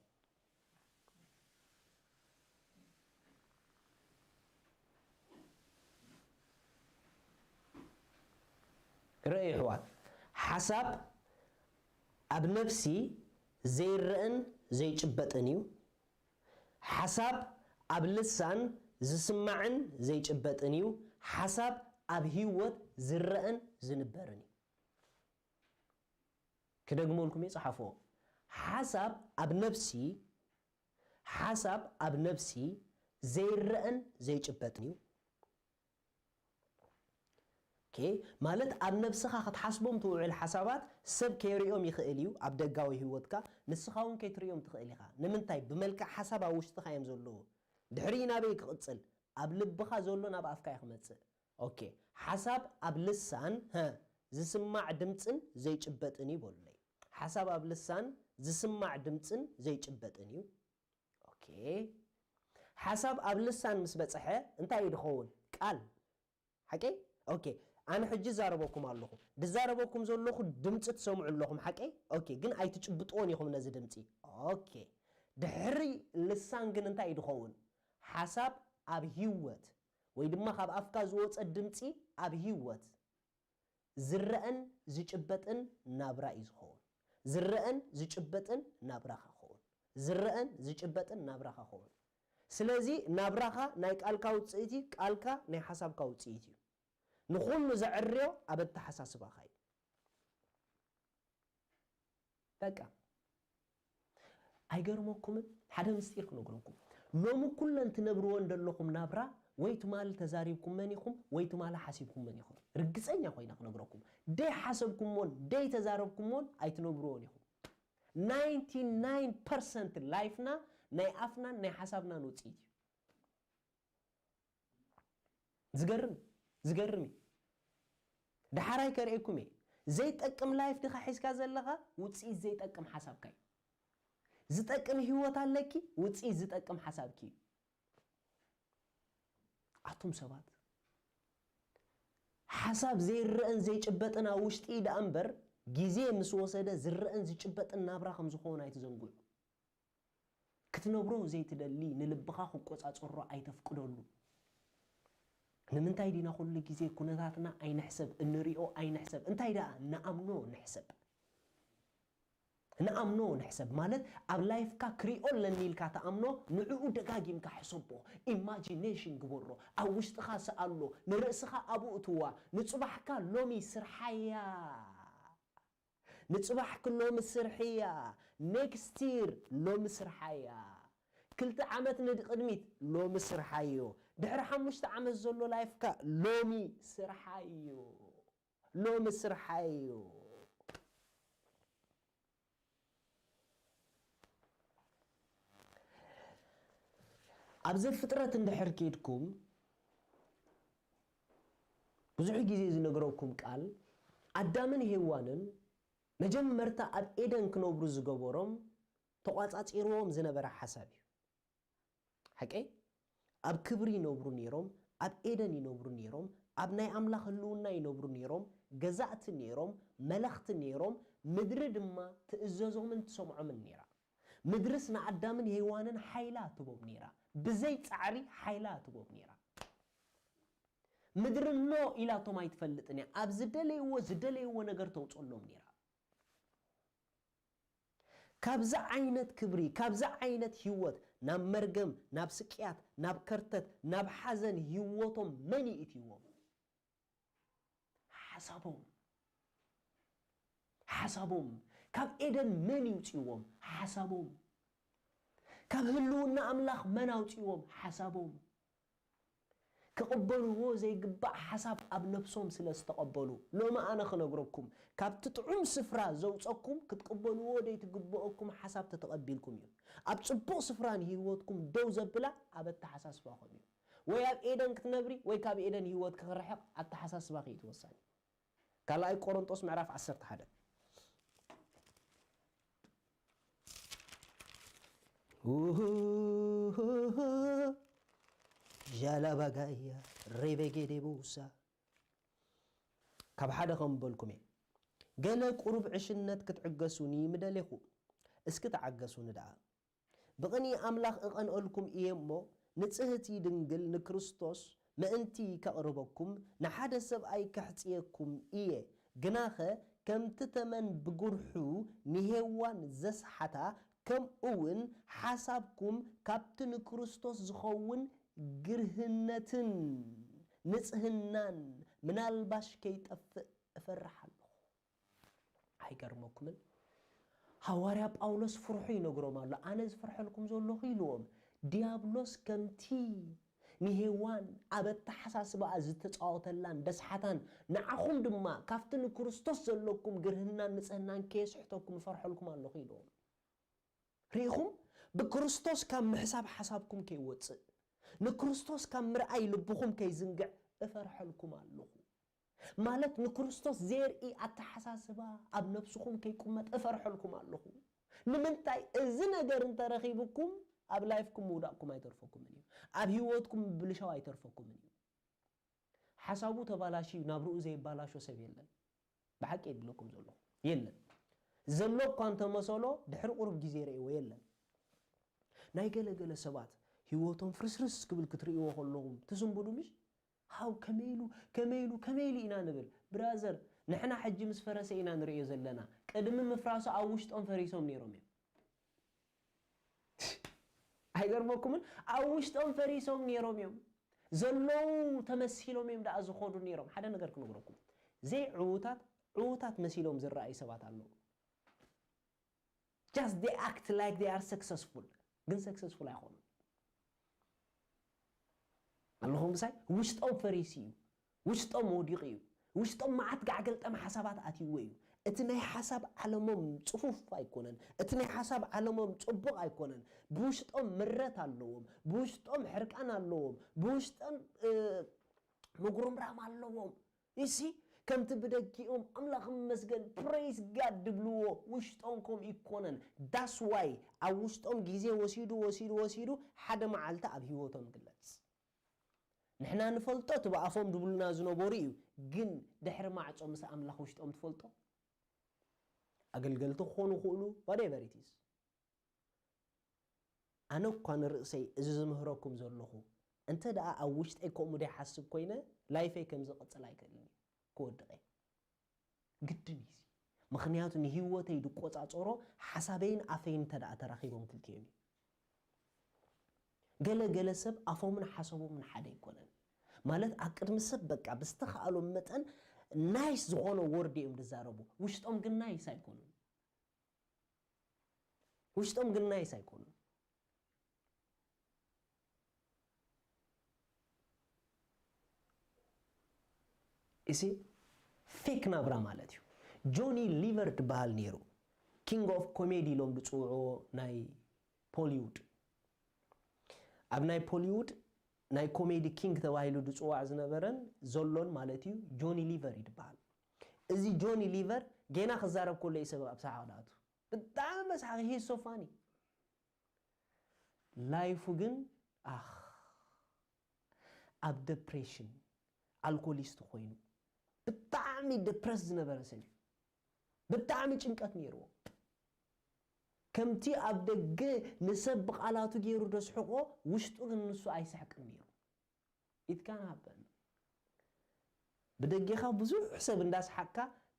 ርእዩ ኣሕዋት፣ ሓሳብ ኣብ ነፍሲ ዘይረኣን ዘይጭበጥን እዩ። ሓሳብ ኣብ ልሳን ዝስማዕን ዘይጭበጥን እዩ። ሓሳብ ኣብ ህይወት ዝረኣን ዝንበርን እዩ። ክደግመልኩም እየ፣ ጸሓፍዎ። ሓሳብ ኣብ ነፍሲ፣ ሓሳብ ኣብ ነፍሲ ዘይረኣን ዘይጭበጥን እዩ። ኦኬ፣ ማለት ኣብ ነብስኻ ክትሓስቦም ትውዕል ሓሳባት ሰብ ከይርእዮም ይኽእል እዩ ኣብ ደጋዊ ህይወትካ፣ ንስኻ እውን ከይትርእዮም ትኽእል ኢኻ። ንምንታይ? ብመልክዕ ሓሳብ ኣብ ውሽጥኻ እዮም ዘለዉ። ድሕሪ ናበይ ክቕጽል? ኣብ ልብኻ ዘሎ ናብ ኣፍካ እዩ ክመጽእ። ኦኬ፣ ሓሳብ ኣብ ልሳን፣ ሀ፣ ዝስማዕ ድምጽን ዘይጭበጥን እዩ በሉለይ። ሓሳብ ኣብ ልሳን ዝስማዕ ድምጽን ዘይጭበጥን እዩ። ኦኬ፣ ሓሳብ ኣብ ልሳን ምስ በጽሐ እንታይ እዩ ድኸውን? ቃል። ሓቀይ? ኦኬ፣ ኣነ ሕጂ እዛረበኩም ኣለኹ። ድዛረበኩም ዘለኹ ድምጺ ትሰምዑ ኣለኹም፣ ሓቀይ? ኦኬ፣ ግን ኣይትጭብጥዎን ኢኹም ነዚ ድምጺ። ኦኬ፣ ድሕሪ ልሳን ግን እንታይ እዩ ድኸውን? ሓሳብ ኣብ ህይወት፣ ወይ ድማ ካብ ኣፍካ ዝወጸ ድምጺ ኣብ ህይወት ዝረኣን ዝጭበጥን ናብራ እዩ ዝኸውን። ዝረኣን ዝጭበጥን ናብራኻ ኸውን። ዝረኣን ዝጭበጥን ናብራኻ ኸውን። ስለዚ ናብራኻ ናይ ቃልካ ውጽኢት እዩ፣ ቃልካ ናይ ሓሳብካ ውጽኢት እዩ። ንኹሉ ዘዕርዮ ኣብ ኣተሓሳስባኻ እዩ። በቃ። ኣይገርመኩምን? ሓደ ምስጢር ክነግረኩም። ሎሚ ኩለን ትነብርወን ዘለኹም ናብራ ወይ ትማሊ ተዛሪብኩመን ኢኹም ወይ ትማሊ ሓሲብኩመን ኢኹም። ርግጸኛ ኮይነ ክነግረኩም፣ ደይ ሓሰብኩሞን ደይ ተዛረብኩሞን ኣይትነብርዎን ኢኹም። ናይንቲ ናይን ፐርሰንት ላይፍና ናይ ኣፍናን ናይ ሓሳብናን ውጽኢት እዩ። ዝገርም ዝገርም እዩ። ደሓራይ ከርእየኩም እየ። ዘይጠቅም ላይፍ ድኻ ሒዝካ ዘለኻ? ውጽኢት ዘይጠቅም ሓሳብካ እዩ። ዝጠቅም ህይወት ኣለኪ? ውጽኢት ዝጠቅም ሓሳብኪ እዩ። ኣቱም ሰባት፣ ሓሳብ ዘይረአን ዘይጭበጥን ኣብ ውሽጢ ደኣ እምበር፣ ግዜ ምስ ወሰደ ዝረአን ዝጭበጥን ናብራ ከም ዝኾነ ኣይትዘንግዑ። ክትነብሮ ዘይትደሊ፣ ንልብኻ ክቆጻጸሮ ኣይተፍቅደሉ። ንምንታይ ዲና ኩሉ ግዜ ኩነታትና ኣይንሕሰብ፣ እንሪኦ ኣይንሕሰብ፣ እንታይ ደኣ ንኣምኖ ንሕሰብ። ንኣምኖ ንሕሰብ ማለት ኣብ ላይፍካ ክሪኦ ኣለኒ ኢልካ ተኣምኖ፣ ንዕኡ ደጋጊምካ ሕሰቦ፣ ኢማጂኔሽን ግበሮ፣ ኣብ ውሽጥኻ ስኣሎ፣ ንርእስኻ ኣብኡ እትዋ፣ ንጽባሕካ ሎሚ ስርሓያ። ንጽባሕኪ ሎሚ ስርሕያ፣ ኔክስት ይር ሎሚ ስርሓያ። ክልተ ዓመት ንድቕድሚት ሎሚ ስርሓዮ። ድሕሪ ሓሙሽተ ዓመት ዘሎ ላይፍካ ሎሚ ስርሓዮ። ሎሚ ስርሓዮ። ኣብ ዘፍጥረት እንድሕር ኬድኩም፣ ብዙሕ ግዜ ዝነግረኩም ቃል፣ ኣዳምን ሄዋንን መጀመርታ ኣብ ኤደን ክነብሩ ዝገበሮም ተቋጻጺርዎም ዝነበረ ሓሳብ እዩ። ሓቀይ? ኣብ ክብሪ ይነብሩ ነይሮም፣ ኣብ ኤደን ይነብሩ ነይሮም፣ ኣብ ናይ ኣምላኽ ህልውና ይነብሩ ነይሮም፣ ገዛእቲ ነይሮም፣ መለኽቲ ነይሮም፣ ምድሪ ድማ ትእዘዞምን ትሰምዖምን ነይራ። ምድርስ ንኣዳምን ሄዋንን ሓይላ ትቦም ነይራ፣ ብዘይ ጻዕሪ ሓይላ ትቦም ነይራ። ምድሪ ኖ ኢላቶም ኣይትፈልጥን እያ፣ ኣብ ዝደለይዎ ዝደለይዎ ነገር ተውጸሎም ነይራ። ካብዚ ዓይነት ክብሪ፣ ካብዚ ዓይነት ህይወት ናብ መርገም፣ ናብ ስቅያት፣ ናብ ከርተት፣ ናብ ሓዘን ህይወቶም መን ይእትይዎም? ሓሳቦም። ሓሳቦም። ካብ ኤደን መን ይውፅዎም? ሓሳቦም። ካብ ህልውና ኣምላኽ መን ኣውፅዎም? ሓሳቦም። ክቕበልዎ ዘይግባእ ሓሳብ ኣብ ነብሶም ስለ ዝተቐበሉ፣ ሎሚ ኣነ ክነግረኩም፣ ካብቲ ጥዑም ስፍራ ዘውፀኩም ክትቅበልዎ ዘይትግብኦኩም ሓሳብ ተተቐቢልኩም እዩ። ኣብ ጽቡቕ ስፍራ ንህይወትኩም ደው ዘብላ ኣብ ኣተሓሳስባኹም እዩ። ወይ ኣብ ኤደን ክትነብሪ ወይ ካብ ኤደን ህይወት ክርሕቕ ኣተሓሳስባኺ እዩ ትወሳኒ። ካልኣይ ቆሮንጦስ ምዕራፍ ዓሰርተ ሓደ። ጃላባጋያ ሬቤጌዴ ቡሳ። ካብ ሓደ ከም በልኩም እየ፣ ገለ ቁሩብ ዕሽነት ክትዕገሱኒ ምደሌኹ፣ እስኪ ተዓገሱኒ ደኣ። ብቕንኢ ኣምላኽ እቐንኦልኩም እየ እሞ፣ ንጽህቲ ድንግል ንክርስቶስ ምእንቲ ከቕርበኩም ንሓደ ሰብኣይ ከሕጽየኩም እየ። ግናኸ ከምቲ ተመን ብጉርሑ ንሄዋን ዘስሓታ፣ ከምኡ እውን ሓሳብኩም ካብቲ ንክርስቶስ ዝኸውን ግርህነትን ንጽህናን ምናልባሽ ከይጠፍእ እፈርሕ ኣለኹ። ኣይገርመኩምን? ሃዋርያ ጳውሎስ ፍርሑ ይነግሮም ኣሎ። ኣነ ዝፍርሐልኩም ዘለኹ ኢልዎም። ዲያብሎስ ከምቲ ንሄዋን ኣብ ኣተሓሳስባኣ ዝተጻወተላን ደስሓታን፣ ንዓኹም ድማ ካብቲ ንክርስቶስ ዘለኩም ግርህናን ንጽህናን ከየስሕተኩም እፈርሐልኩም ኣለኹ ኢልዎም። ርኢኹም? ብክርስቶስ ካብ ምሕሳብ ሓሳብኩም ከይወጽእ፣ ንክርስቶስ ካብ ምርኣይ ልብኹም ከይዝንግዕ እፈርሐልኩም ኣለኹ። ማለት ንክርስቶስ ዘርኢ ኣተሓሳስባ ኣብ ነብስኹም ከይቁመጥ እፈርሐልኩም ኣለኹ። ንምንታይ? እዚ ነገር እንተረኺብኩም ኣብ ላይፍኩም ምውዳቕኩም ኣይተርፈኩምን እዩ። ኣብ ህይወትኩም ምብልሻው ኣይተርፈኩምን እዩ። ሓሳቡ ተባላሽዩ ናብርኡ ዘይባላሾ ሰብ የለን። ብሓቂ የድለኩም ዘለኹ የለን። ዘሎ እኳ እንተመሰሎ ድሕሪ ቁሩብ ግዜ ረእይዎ የለን። ናይ ገለ ገለ ሰባት ህይወቶም ፍርስርስ ክብል ክትርእይዎ ከለኹም ትስንብዱ ምሽ? ሃው ከመይ ኢሉ ከመይ ኢሉ ከመይ ኢሉ ኢና ንብል። ብራዘር፣ ንሕና ሕጂ ምስ ፈረሰ ኢና ንርእዮ ዘለና። ቅድሚ ምፍራሱ ኣብ ውሽጦም ፈሪሶም ነይሮም እዮም። ኣይገርመኩምን? ኣብ ውሽጦም ፈሪሶም ነይሮም እዮም። ዘለዉ ተመሲሎም እዮም ደኣ ዝኸዱ ነይሮም። ሓደ ነገር ክነግረኩም፣ ዘይዕዉታት ዕዉታት መሲሎም ዝረኣዩ ሰባት ኣለዉ። Just they act like they are successful፣ ግን ሰክሰስፉል ኣይኾኑን። ኣለኹም ምሳይ? ውሽጦም ፈሪሱ እዩ። ውሽጦም ወዲቑ እዩ። ውሽጦም መዓት ጋዕገልጠም ሓሳባት ኣትይዎ እዩ። እቲ ናይ ሓሳብ ዓለሞም ጽፉፍ ኣይኮነን። እቲ ናይ ሓሳብ ዓለሞም ጽቡቕ ኣይኮነን። ብውሽጦም ምረት ኣለዎም። ብውሽጦም ሕርቃን ኣለዎም። ብውሽጦም፣ እ፣ ምጉርምራም ኣለዎም። ይሲ ከምቲ ብደጊኦም ኣምላኽ ይመስገን፣ praise God ድብልዎ፣ ውሽጦም ከምኡ ይኮነን። That's why ኣብ ውሽጦም ግዜ ወሲዱ፣ ወሲዱ፣ ወሲዱ ሓደ መዓልቲ ኣብ ህይወቶም ግለጽ። ንሕና ንፈልጦ እቲ ብኣፎም ድብሉና ዝነበሩ እዩ፣ ግን ድሕሪ ማዕጾ ምስ ኣምላኽ ውሽጦም ትፈልጦ? ኣገልገልቲ ክኾኑ ይኽእሉ፣ whatever it is። ኣነ እኳ ንርእሰይ እዚ ዝምህረኩም ዘለኹ፣ እንተ ደኣ ኣብ ውሽጠይ ከምኡ ደይሓስብ ኮይነ፣ ላይፈይ ከም ዝቕጽል ኣይክእልን እዩ፣ ክወድቕ እየ። ግድን እዩ እዚ። ምኽንያቱ ንህይወተይ ድቆጻጸሮ ሓሳበይን ኣፈይን እንተ ደኣ ተራኺቦም ክልቲኦም እዩ። ገለ ገለ ሰብ ኣፎምን ሓሳቦምን ሓደ ኣይኮነን። ማለት ኣብ ቅድሚ ሰብ በቃ ብዝተኻእሎም መጠን ናይስ ዝኾነ ወርድ እዮም ዝዛረቡ። ውሽጦም ግን ናይስ ኣይኮኑን። ውሽጦም ግን ናይስ ኣይኮኑን። እሲ ፌክ ናብራ ማለት እዩ። ጆኒ ሊቨር ድበሃል ነይሩ። ኪንግ ኦፍ ኮሜዲ ኢሎም ዝፅውዕዎ ናይ ፖሊውድ። ኣብ ናይ ፖሊውድ ናይ ኮሜዲ ኪንግ ተባሂሉ ዝፅዋዕ ዝነበረን ዘሎን ማለት እዩ። ጆኒ ሊቨር እዩ ዝበሃል። እዚ ጆኒ ሊቨር ጌና ክዛረብ ከሎ እዩ ሰብ ኣብ ሰሓቕ ዝኣቱ። ብጣዕሚ መስሓቂ፣ he is so funny። ላይፉ ግን ኣኽ ኣብ ደፕሬሽን ኣልኮሊስት ኮይኑ ብጣዕሚ ደፕረስ ዝነበረ ሰብ እዩ። ብጣዕሚ ጭንቀት ነይርዎ። ከምቲ ኣብ ደገ ንሰብ ብቓላቱ ገይሩ ደስሕቆ ውሽጡ ግን ንሱ ኣይስሕቅን ነይሩ። It can happen። ብደጌኻ ብዙሕ ሰብ እንዳስሓቅካ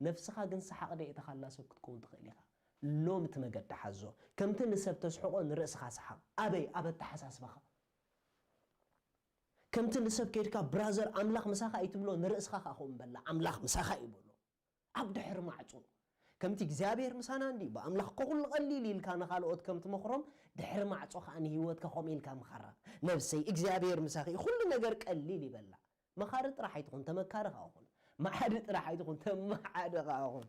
ነፍስኻ ግን ሰሓቕ ደየእተኻላ ሰብ ክትከውን ትኽእል ኢኻ። ሎም እቲ መገዲ ሓዞ። ከምቲ ንሰብ ተስሕቆ ንርእስኻ ሰሓቕ። ኣበይ? ኣብ ኣተሓሳስባኻ። ከምቲ ንሰብ ከይድካ ብራዘር ኣምላኽ ምሳኻ እዩ ትብሎ፣ ንርእስኻ ከዓ ከምኡ በላ ኣምላኽ ምሳኻ እዩ በሎ። ኣብ ድሕሪ ማዕጾ ከምቲ እግዚኣብሔር ምሳና እንዲ ብኣምላኽ እኮ ኩሉ ቀሊል ኢልካ ንኻልኦት ከም ትመኽሮም ድሕሪ ማዕጾ ከዓ ንህይወትካ ከምኡ ኢልካ ምኸራ። ነብሰይ እግዚኣብሔር ምሳኺ እዩ፣ ኩሉ ነገር ቀሊል ይበላ። መኻሪ ጥራሕ ኣይትኹን፣ ተመካሪ ከዓ ኹን። መሓዲ ጥራሕ ኣይትኹን፣ ተመሓዲ ከዓ ኹን።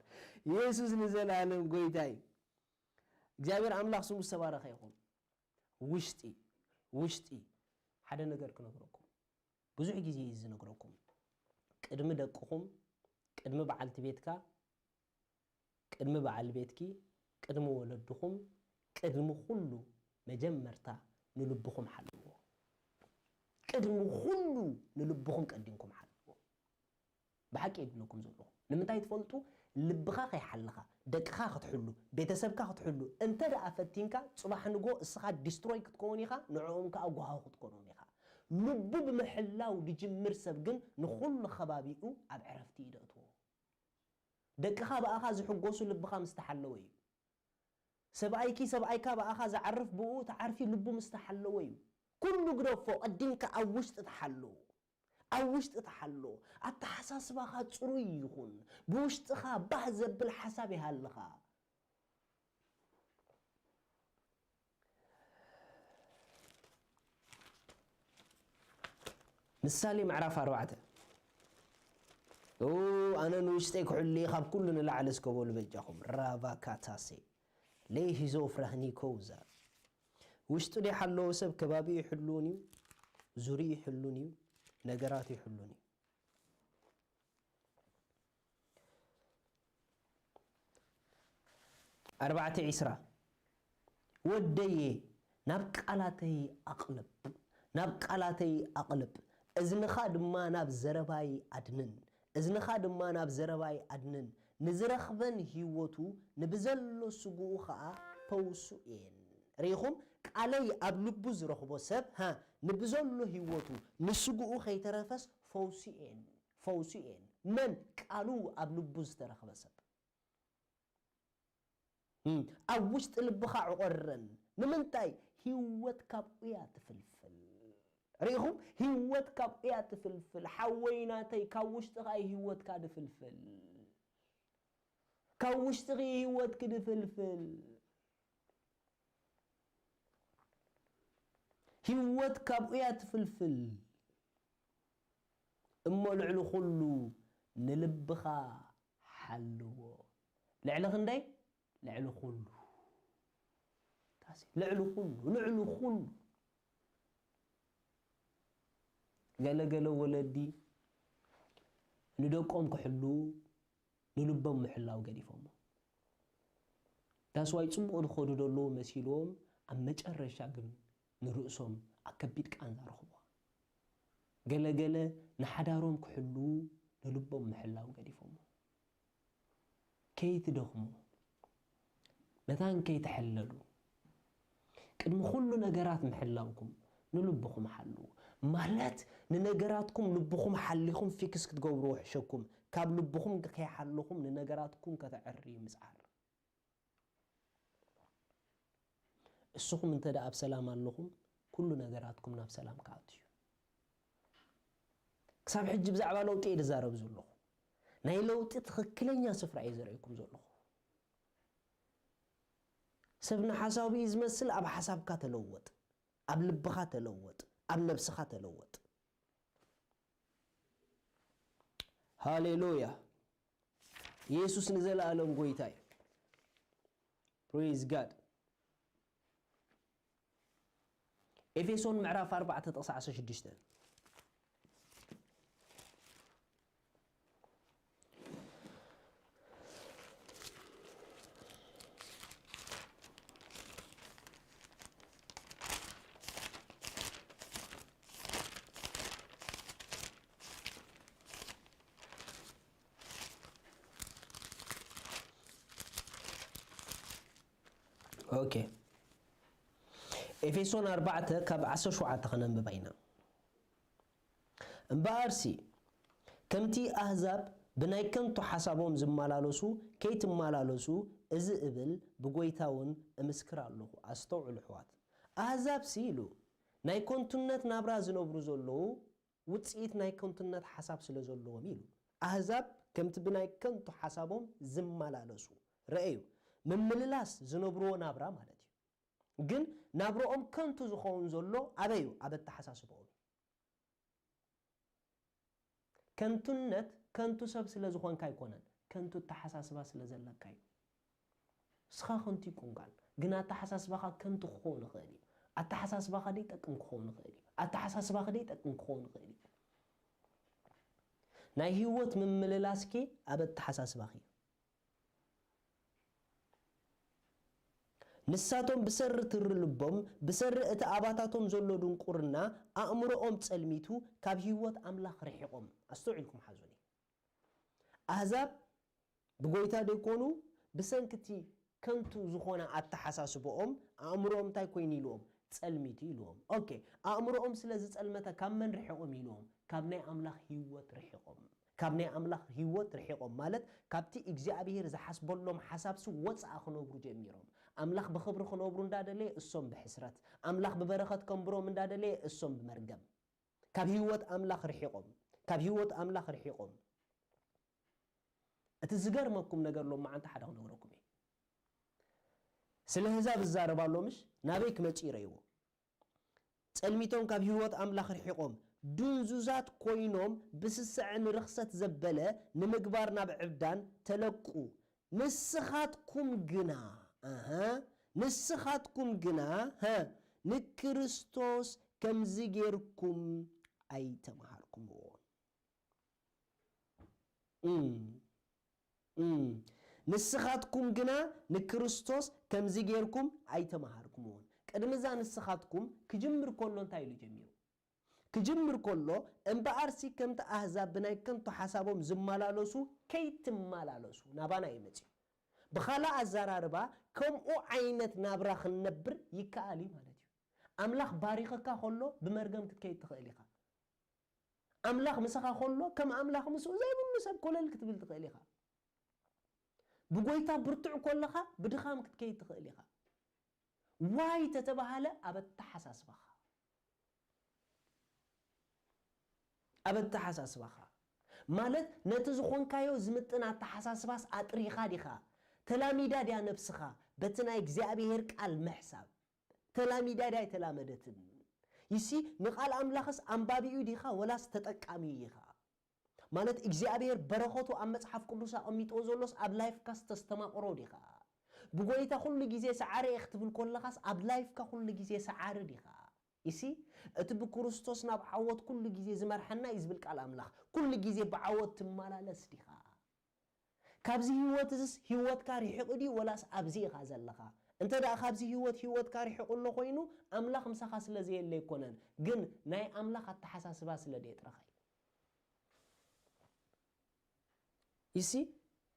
የሱስ ንዘለኣለም ጎይታ እዩ። እግዚኣብሔር ኣምላኽ ስሙ ዝተባረኸ ይኹን። ውሽጢ ውሽጢ ሓደ ነገር ክነግረኩም። ብዙሕ ግዜ እዩ ዝነግረኩም። ቅድሚ ደቅኹም፣ ቅድሚ በዓልቲ ቤትካ፣ ቅድሚ በዓል ቤትኪ፣ ቅድሚ ወለድኹም፣ ቅድሚ ኩሉ መጀመርታ ንልብኹም ሓልዎ። ቅድሚ ኩሉ ንልብኹም ቀዲምኩም ሓልዎ። ብሓቂ ይብለኩም ዘለኹ። ንምንታይ ትፈልጡ? ልብኻ ከይሓልኻ፣ ደቅኻ ክትሕሉ፣ ቤተሰብካ ክትሕሉ፣ እንተ ደኣ ፈቲንካ፣ ጽባሕ ንጎ እስኻ ዲስትሮይ ክትከውን ኢኻ፣ ንዕኦም ከኣ ጓሃ ክትኮኖም ኢኻ። ልቡ ብምሕላው ዝጅምር ሰብ ግን ንኹሉ ከባቢኡ ኣብ ዕረፍቲ እዩ ደእትዎ። ደቅኻ ብኣኻ ዝሕጎሱ ልብኻ ምስ ተሓለወ እዩ። ሰብኣይኪ ሰብኣይካ ብኣኻ ዝዓርፍ ብኡ ተዓርፊ ልቡ ምስ ተሓለወ እዩ። ኩሉ ግደፎ፣ ቀዲምካ ኣብ ውሽጢ ተሓሎ። ኣብ ውሽጢ ተሓሎ። ኣተሓሳስባኻ ጽሩይ ይኹን። ብውሽጥኻ ባህ ዘብል ሓሳብ ይሃልኻ። ምሳሌ ምዕራፍ ኣርባዕተ። ኦ፣ ኣነ ንውሽጠይ ክሕሉ እየ፣ ካብ ኩሉ ንላዕሊ እስከ በሉ በጃኹም። ራቫካታሴ ሌሂዞ ፍራህኒኮውዛ። ውሽጡ ዘይሓለወ ሰብ ከባቢኡ ይሕልውን እዩ፣ ዙርይኡ ይሕሉን እዩ፣ ነገራቱ ይሕሉን እዩ። ኣርባዕተ ዒስራ። ወደየ፣ ናብ ቃላተይ ኣቕልብ፣ ናብ ቃላተይ ኣቕልብ፣ እዝንኻ ድማ ናብ ዘረባይ ኣድንን፣ እዝንኻ ድማ ናብ ዘረባይ ኣድንን። ንዝረኽበን ህይወቱ፣ ንብዘሎ ስግኡ ኸኣ ፈውሱ እየን። ርኢኹም? ቃለይ ኣብ ልቡ ዝረኽቦ ሰብ፣ ሃ፣ ንብዘሎ ህይወቱ፣ ንስግኡ ከይተረፈስ ፈውሱ እየን፣ ፈውሱ እየን። መን? ቃሉ ኣብ ልቡ ዝተረኽበ ሰብ። እም፣ ኣብ ውሽጢ ልብኻ ዕቖረን። ንምንታይ? ህይወት ካብኡ እያ ትፍልፍል። ርኢኹም? ህይወት ካብኡ እያ ትፍልፍል። ሓወይ ናተይ፣ ካብ ውሽጥኻ እዩ ህይወትካ ድፍልፍል። ካብ ውሽጥኺ ህይወትኪ ድፍልፍል። ህይወት ካብኡ እያ ትፍልፍል። እሞ ልዕሊ ኩሉ ንልብኻ ሓልዎ። ልዕሊ ክንደይ? ልዕሊ ኩሉ። ታሲ-፣ ልዕሊ ኩሉ፣ ልዕሊ ኩሉ። ገለ ገለ ወለዲ ንደቆም ክሕሉ ንልቦም ምሕላው ገዲፎሞ። ዳስዋይ ጽቡቕ ዝኸዱ ዘለዉ መሲልዎም፣ ኣብ መጨረሻ ግን ንርእሶም ኣብ ከቢድ ቃንዛ ረኽብዋ። ገለ ገለ ንሓዳሮም ክሕሉ ንልቦም ምሕላው ገዲፎሞ። ከይትደኽሙ፣ መታን ከይትሕለሉ፣ ቅድሚ ኩሉ ነገራት ምሕላውኩም ንልብኹም ሓልዉ። ማለት ንነገራትኩም ልብኹም ሓሊኹም ፊክስ ክትገብርዎ ሕሸኩም፣ ካብ ልብኹም ከይሓልኹም ንነገራትኩም ከተዕርዩ ምጽዓር። እስኹም እንተ ደኣ ኣብ ሰላም ኣለኹም፣ ኩሉ ነገራትኩም ናብ ሰላም ክኣቱ እዩ። ክሳብ ሕጂ ብዛዕባ ለውጢ እየ ዝዛረብ ዘለኹ። ናይ ለውጢ ትኽክለኛ ስፍራ እየ ዘርእየኩም ዘለኹ። ሰብ ንሓሳቡ እዩ ዝመስል፣ ኣብ ሓሳብካ ተለወጥ፣ ኣብ ልብኻ ተለወጥ፣ ኣብ ነብስኻ ተለወጥ። ሃሌሉያ! ኢየሱስ ንዘለኣለም ጎይታ እዩ። Praise God። ኤፌሶን ምዕራፍ ኣርባዕተ ጥቕሲ ዓሰርተ ሽዱሽተ። ኦኬ። ኤፌሶን ኣርባዕተ ካብ ዓሰርተ ሸውዓተ ከነንብባ ኢና። እምበኣርሲ፣ ከምቲ ኣህዛብ ብናይ ከንቱ ሓሳቦም ዝመላለሱ ከይትመላለሱ፣ እዚ እብል ብጎይታ እውን እምስክር ኣለኹ። ኣስተውዕሉ ኣሕዋት። ኣህዛብሲ ኢሉ፣ ናይ ከንቱነት ናብራ ዝነብሩ ዘለዉ፣ ውጽኢት ናይ ከንቱነት ሓሳብ ስለ ዘለዎም ኢሉ። ኣህዛብ ከምቲ ብናይ ከንቱ ሓሳቦም ዝመላለሱ፣ ረኣዩ፣ ምምልላስ ዝነብርዎ ናብራ ማለት እዩ። ግን ናብርኦም ከንቱ ዝኸውን ዘሎ ኣበይ እዩ? ኣብ ኣተሓሳስባኦም እዩ። ከንቱነት ከንቱ ሰብ ስለ ዝኾንካ ኣይኮነን፣ ከንቱ ኣተሓሳስባ ስለ ዘለካ እዩ። ንስኻ ከንቱ ይኮንካን፣ ግን ኣተሓሳስባኻ ከንቱ ክኸውን ይኽእል እዩ። ኣተሓሳስባኻ ደይጠቅም ክኸውን ይኽእል እዩ። ኣተሓሳስባኻ ደይጠቅም ክኸውን ይኽእል እዩ። ናይ ህይወት ምምልላስኪ ኣብ ኣተሓሳስባኺ እዩ። ንሳቶም ብሰሪ ትሪ ልቦም፣ ብሰሪ እቲ ኣባታቶም ዘሎ ድንቁርና፣ ኣእምሮኦም ጸልሚቱ፣ ካብ ህይወት ኣምላኽ ርሒቖም። ኣስተውዒልኩም ሓዙኒ። ኣህዛብ ብጎይታ ደይኮኑ፣ ብሰንኪ እቲ ከንቱ ዝኾነ ኣተሓሳስባኦም፣ ኣእምሮኦም እንታይ ኮይኑ ኢልዎም? ጸልሚቱ ኢልዎም። ኦኬ፣ ኣእምሮኦም ስለ ዝጸልመተ ካብ መን ርሒቖም ኢልዎም? ካብ ናይ ኣምላኽ ህይወት ርሒቖም። ካብ ናይ ኣምላኽ ህይወት ርሒቖም ማለት ካብቲ እግዚኣብሄር ዝሓስበሎም ሓሳብሲ ወጻኢ ክነብሩ ጀሚሮም። ኣምላኽ ብኽብሪ ክነብሩ እንዳደለየ እሶም ብሕስረት፣ ኣምላኽ ብበረኸት ከንብሮም እንዳደለየ እሶም ብመርገም። ካብ ህይወት ኣምላኽ ርሒቖም፣ ካብ ህይወት ኣምላኽ ርሒቖም። እቲ ዝገርመኩም ነገር ሎማዓንቲ ሓደ ክነግረኩም እየ። ስለ ኣህዛብ እዛረብ ኣሎ ምሽ? ናበይ ክመጽእ ይረእይዎ? ጸልሚቶም ካብ ህይወት ኣምላኽ ርሒቖም፣ ድንዙዛት ኮይኖም ብስስዐ ንርኽሰት ዘበለ ንምግባር ናብ ዕብዳን ተለቁ። ንስኻትኩም ግና፣ ኣሃ፣ ንስኻትኩም ግና፣ ሃ፣ ንክርስቶስ ከምዚ ጌርኩም ኣይተምሃርኩምዎን። እም፣ እም። ንስኻትኩም ግና ንክርስቶስ ከምዚ ጌርኩም ኣይተምሃርኩምዎን። ቅድሚ እዛ ንስኻትኩም ክጅምር ከሎ እንታይ ኢሉ ጀሚሩ? ክጅምር ከሎ፣ እምበኣርሲ ከምቲ ኣህዛብ ብናይ ከንቱ ሓሳቦም ዝመላለሱ ከይትመላለሱ ናባና እዩ መጺኡ። ብኻልእ ኣዘራርባ፣ ከምኡ ዓይነት ናብራ ክንነብር ይከኣል እዩ ማለት እዩ። ኣምላኽ ባሪኸካ ከሎ ብመርገም ክትከይድ ትኽእል ኢኻ። ኣምላኽ ምሳኻ ከሎ ከም ኣምላኽ ምስኡ ዘይብሉ ሰብ ኮለል ክትብል ትኽእል ኢኻ። ብጎይታ ብርቱዕ ከለኻ ብድኻም ክትከይድ ትኽእል ኢኻ። ዋይ ተተባሃለ ኣብ ኣተሓሳስባኻ። ኣብ ኣተሓሳስባኻ። ማለት ነቲ ዝኾንካዮ ዝምጥን ኣተሓሳስባስ ኣጥሪኻ ዲኻ? ተላሚዳ ድያ ነብስኻ በቲ ናይ እግዚኣብሄር ቃል ምሕሳብ? ተላሚዳ ድያ ኣይተላመደትን? ይሲ ንቃል ኣምላኽስ ኣንባቢኡ ዲኻ ወላስ ተጠቃሚኡ ኢኻ? ማለት እግዚኣብሔር በረኸቱ ኣብ መጽሓፍ ቅዱስ ኣቐሚጥዎ ዘሎስ ኣብ ላይፍካስ ተስተማቕሮ ዲኻ? ብጎይታ ኩሉ ግዜ ሰዓረ እየ ክትብል ከለኻስ ኣብ ላይፍካ ኩሉ ግዜ ሰዓሪ ዲኻ? ይሲ እቲ ብክርስቶስ ናብ ዓወት ኩሉ ግዜ ዝመርሐና እዩ ዝብል ቃል ኣምላኽ ኩሉ ግዜ ብዓወት ትመላለስ ዲኻ? ካብዚ ህይወት እዝስ ህይወትካ ርሒቑ ድዩ ወላስ ኣብዚ ኢኻ ዘለኻ? እንተ ደኣ ካብዚ ህይወት ህይወትካ ርሒቑ ኣሎ ኮይኑ ኣምላኽ ምሳኻ ስለ ዘየለ ኣይኮነን፣ ግን ናይ ኣምላኽ ኣተሓሳስባ ስለ ደየጥረኻ እዩ። ይሲ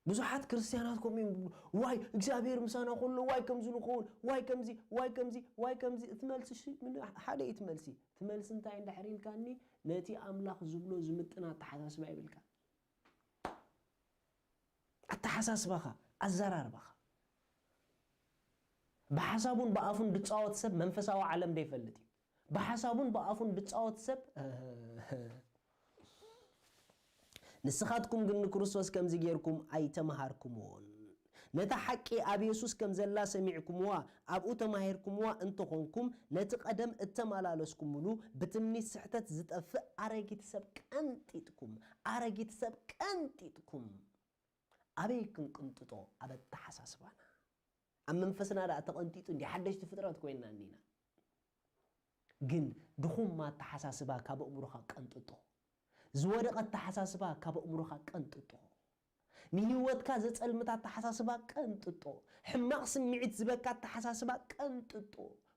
ብዙሓት ክርስትያናት ከምኡ እዮም ዝብሉ፣ ዋይ እግዚኣብሔር ምሳና ከሎ ዋይ ከምዚ ንኸውን ዋይ ከምዚ ዋይ ከምዚ ዋይ ከምዚ። እቲ መልሲ ሽ- ምን- ሓደ እዩ እቲ መልሲ። እቲ መልሲ እንታይ እንድሕር ኢልካኒ፣ ነቲ ኣምላኽ ዝብሎ ዝምጥን ኣተሓሳስባ ይብልካ። ኣተሓሳስባኻ፣ ኣዘራርባኻ፣ ብሓሳቡን ብኣፉን ዝጻወት ሰብ መንፈሳዊ ዓለም ዘይፈልጥ እዩ። ብሓሳቡን ብኣፉን ዝጻወት ሰብ ንስኻትኩም ግን ንክርስቶስ ከምዚ ጌርኩም ኣይተመሃርኩምዎን። ነታ ሓቂ ኣብ የሱስ ከም ዘላ ሰሚዕኩምዋ ኣብኡ ተማሂርኩምዋ እንተኾንኩም፣ ነቲ ቀደም እተመላለስኩምሉ ብትምኒት ስሕተት ዝጠፍእ ኣረጊት ሰብ ቀንጢጥኩም፣ ኣረጊት ሰብ ቀንጢጥኩም። ኣበይ ክንቅንጥጦ? ኣብ ኣተሓሳስባና። ኣብ መንፈስና ደኣ ተቐንጢጡ እንዲ ሓደሽቲ ፍጥረት ኮይንና እኒና። ግን ድኹም ኣተሓሳስባ ካብ ኣእምሮኻ ቀንጥጦ። ዝወደቐ ኣተሓሳስባ ካብ ኣእምሮኻ ቀንጥጦ። ንህይወትካ ዘጸልምት ኣተሓሳስባ ቀንጥጦ። ሕማቕ ስምዒት ዝበካ ኣተሓሳስባ ቀንጥጦ።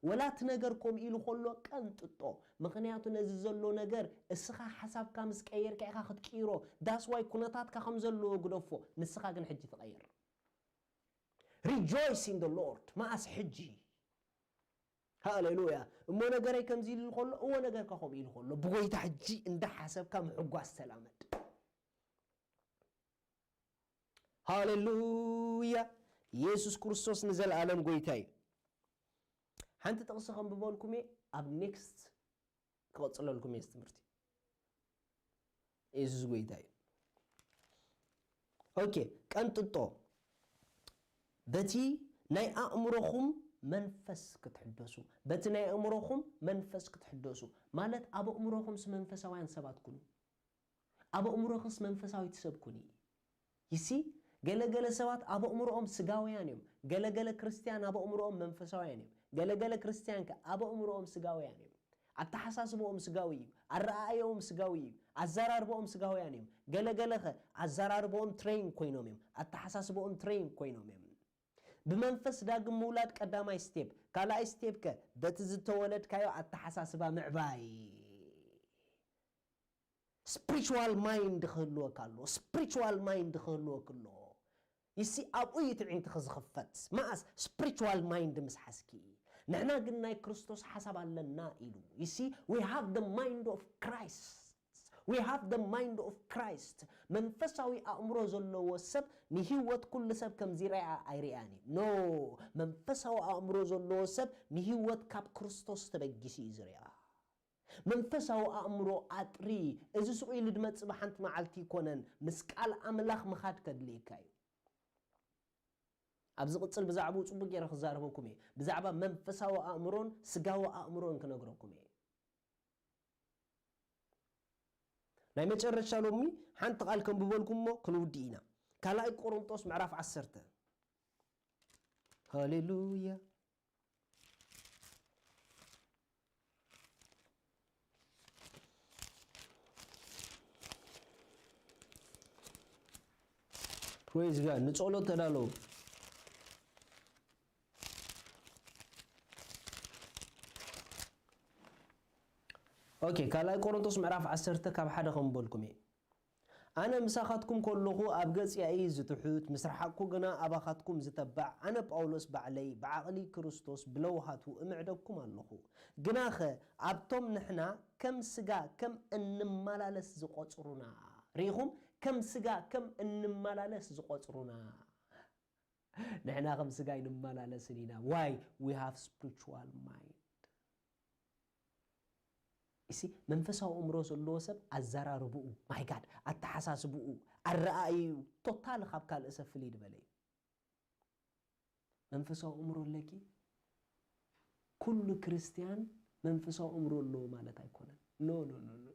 ወላ እቲ ነገር ከምኡ ኢሉ ከሎ ቀንጥጦ። ምኽንያቱ ነዚ ዘሎ ነገር እስኻ ሓሳብካ ምስ ቀየርካ ኢኻ ክትቅይሮ። ዳስ ዋይ ኩነታትካ ከም ዘለዎ ግደፎ፣ ንስኻ ግን ሕጂ ትቐይር። Rejoice in the Lord። መኣስ? ሕጂ። ሃሌሉያ። እሞ ነገረይ ከምዚ ኢሉ ከሎ፣ እዎ ነገርካ ከምኡ ኢሉ ከሎ፣ ብጎይታ ሕጂ እንዳሓሰብካ ምሕጓስ ተላመድ። ሃሌሉያ። የሱስ ክርስቶስ ንዘለኣለም ጎይታ እዩ። ሓንቲ ጥቕሲ ከንብበልኩም እየ፣ ኣብ ኔክስት ክቐጽለልኩም እየ እዚ ትምህርቲ። የሱስ ጎይታ እዩ። ኦኬ፣ ቀንጥጦ። በቲ ናይ ኣእምሮኹም መንፈስ ክትሕደሱ፣ በቲ ናይ ኣእምሮኹም መንፈስ ክትሕደሱ ማለት ኣብ ኣእምሮኹምስ መንፈሳውያን ሰባት ኩኑ። ኣብ ኣእምሮኽስ መንፈሳዊት ሰብ ኩኒ። ይሲ ገለገለ ሰባት ኣብ ኣእምሮኦም ስጋውያን እዮም። ገለገለ ክርስትያን ኣብ ኣእምሮኦም መንፈሳውያን እዮም። ገለገለ ክርስትያን ከ ኣብ ኣእምሮኦም ስጋውያን እዮም። ኣተሓሳስቦኦም ስጋዊ እዩ። ኣረኣእያኦም ስጋዊ እዩ። ኣዘራርቦኦም ስጋውያን እዮም። ገለገለ ከ ኣዘራርቦኦም ትሬን ኮይኖም እዮም። ኣተሓሳስቦኦም ትሬን ኮይኖም እዮም። ብመንፈስ ዳግም ምውላድ ቀዳማይ ስቴፕ። ካልኣይ ስቴፕ ከ በቲ ዝተወለድካዮ ኣተሓሳስባ ምዕባይ። ስፕሪቹዋል ማይንድ ክህልወካ ኣለዎ። ስፕሪቹዋል ማይንድ ክህልወክ ኣለዎ። ይሲ ኣብኡ እዩ ትዕይንትኺ ዝኽፈት። መኣስ? ስፕሪቹዋል ማይንድ ምስ ሓዝኪ። ንሕና ግን ናይ ክርስቶስ ሓሳብ ኣለና ኢሉ። You see, we have the mind of Christ. We have the mind of Christ. መንፈሳዊ ኣእምሮ ዘለዎ ሰብ ንህይወት ኩሉ ሰብ ከም ዝረኣ ኣይርኣን እዩ። ኖ፣ መንፈሳዊ ኣእምሮ ዘለዎ ሰብ ንህይወት ካብ ክርስቶስ ተበጊሱ እዩ ዝረኣ። መንፈሳዊ ኣእምሮ ኣጥሪ። እዚ ስቕ ኢሉ ዝመጽእ ብሓንቲ መዓልቲ ኣይኮነን። ምስ ቃል ኣምላኽ ምኻድ ከድልየካ እዩ። ኣብ ዝቕጽል ብዛዕባኡ ጽቡቕ ገይረ ክዛረበኩም እየ። ብዛዕባ መንፈሳዊ ኣእምሮን ስጋዊ ኣእምሮን ክነግረኩም እየ። ናይ መጨረሻ ሎሚ ሓንቲ ቃል ከንብበልኩም እሞ ክንውድእ ኢና። ካልኣይ ቆሮንጦስ ምዕራፍ ዓሰርተ። ሃሌሉያ። ፕሬዝ ጋድ። ንጸሎት ተዳለዉ። ኦኬ፣ ካልኣይ ቆሮንቶስ ምዕራፍ ዓሰርተ ካብ ሓደ ከም በልኩም እየ። ኣነ ምሳኻትኩም ከለኹ ኣብ ገጽ ያኢ ዝትሑት፣ ምስ ረሓቕኩ ግና ኣባኻትኩም ዝተባዕ፣ ኣነ ጳውሎስ ባዕለይ ብዓቕሊ ክርስቶስ ብለውሃቱ እምዕደኩም ኣለኹ። ግናኸ ኣብቶም ንሕና ከም ስጋ ከም እንመላለስ ዝቖጽሩና፣ ርኢኹም? ከም ስጋ ከም እንመላለስ ዝቖጽሩና። ንሕና ከም ስጋ ኣይንመላለስን ኢና። Why? We have spiritual mind። እሲ መንፈሳዊ ኣእምሮ ዘለዎ ሰብ ኣዘራርብኡ፣ ማይ ጋድ፣ ኣተሓሳስብኡ፣ ኣረኣእዩ ቶታል ካብ ካልእ ሰብ ፍልይ ዝበለ እዩ። መንፈሳዊ ኣእምሮ ኣለኪ? ኩሉ ክርስትያን መንፈሳዊ ኣእምሮ ኣለዎ ማለት ኣይኮነን። ኖ፣ ኖ፣ ኖ፣ ኖ።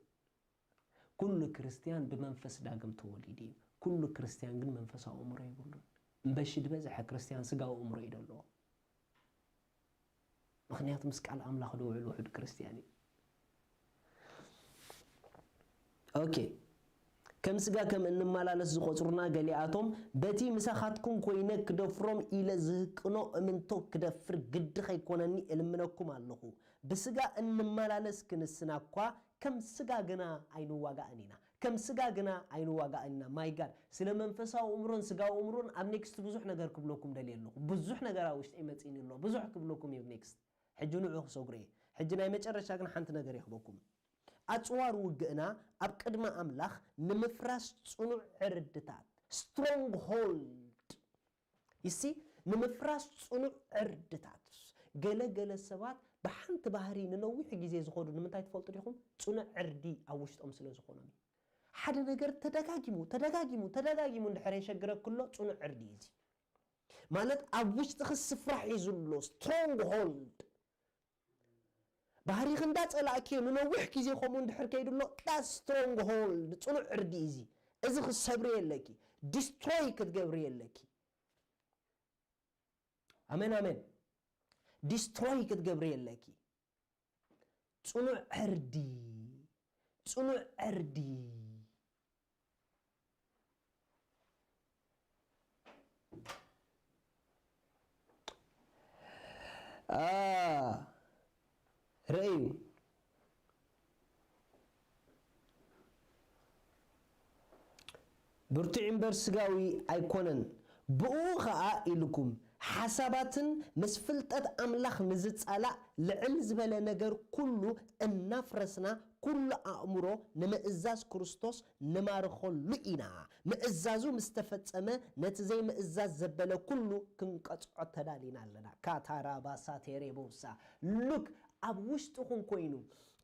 ኩሉ ክርስትያን ብመንፈስ ዳግም ተወሊዱ እዩ። ኩሉ ክርስትያን ግን መንፈሳዊ ኣእምሮ የብሉን። እምበሺ ዝበዝሐ ክርስትያን ስጋዊ ኣእምሮ እዩ ዘለዎ። ምኽንያቱ ምስ ቃል ኣምላኽ ዝውዕል ውሑድ ክርስትያን እዩ። ኦኬ፣ ከም ስጋ ከም እንመላለስ ዝቖጽሩና ገሊኣቶም፣ በቲ ምሳኻትኩም ኮይነ ክደፍሮም ኢለ ዝህቅኖ እምንቶ ክደፍር ግዲ ከይኮነኒ እልምነኩም ኣለኹ። ብስጋ እንመላለስ ክንስና እኳ ከም ስጋ ግና ኣይንዋጋእን ኢና። ከም ስጋ ግና ኣይንዋጋእን ኢና። ማይ ጋድ፣ ስለ መንፈሳዊ እምሮን ስጋዊ እምሮን ኣብ ኔክስት ብዙሕ ነገር ክብለኩም ደልየ ኣለኹ። ብዙሕ ነገር ኣብ ውሽጠይ መጺኒ ኣሎ። ብዙሕ ክብለኩም እዩ ኔክስት። ሕጂ ንዑ ክሰግሮ እየ። ሕጂ ናይ መጨረሻ ግን ሓንቲ ነገር የኽበኩም። ኣጽዋር ውግእና ኣብ ቅድሚ ኣምላኽ ንምፍራስ ጽኑዕ ዕርድታት፣ ስትሮንግ ሆልድ፣ ይሲ፣ ንምፍራስ ጽኑዕ ዕርድታት። ገለ ገለ ሰባት ብሓንቲ ባህሪ ንነዊሕ ግዜ ዝኸዱ ንምንታይ ትፈልጡ ዲኹም? ጽኑዕ ዕርዲ ኣብ ውሽጦም ስለ ዝኾኖም እዩ። ሓደ ነገር ተደጋጊሙ ተደጋጊሙ ተደጋጊሙ እንድሕር የሸግረክ ኣሎ፣ ጽኑዕ ዕርዲ እዩ እዚ። ማለት ኣብ ውሽጥኺ ስፍራ ሒዙ ኣሎ፣ ስትሮንግ ሆልድ። ባህሪኺ እንዳጸላእክዮ ንነዊሕ ግዜ ከምኡ እንድሕር ከይዱ ኣሎ፣ that's ስትሮንግ ሆልድ፣ ጽኑዕ ዕርዲ እዩ እዚ። እዚ ክትሰብሪ የለኪ፣ ዲስትሮይ ክትገብሪ የለኪ። ኣሜን ኣሜን። ዲስትሮይ ክትገብሪ የለኪ። ጽኑዕ ዕርዲ፣ ጽኑዕ ዕርዲ። አ፣ ርእዩ። ብርቱዕ እምበር ስጋዊ ኣይኮነን። ብኡ ኸኣ ኢልኩም ሓሳባትን ምስ ፍልጠት ኣምላኽ ንዝጻላእ ልዕል ዝበለ ነገር ኩሉ እናፍረስና፣ ኩሉ ኣእምሮ ንምእዛዝ ክርስቶስ ንማርኸሉ ኢና። ምእዛዙ ምስ ተፈጸመ፣ ነቲ ዘይምእዛዝ ዘበለ ኩሉ ክንቀጽዖ ተዳሊና ኣለና። ካታራባሳ ቴሬቦሳ። ሉክ፣ ኣብ ውሽጥኹም ኮይኑ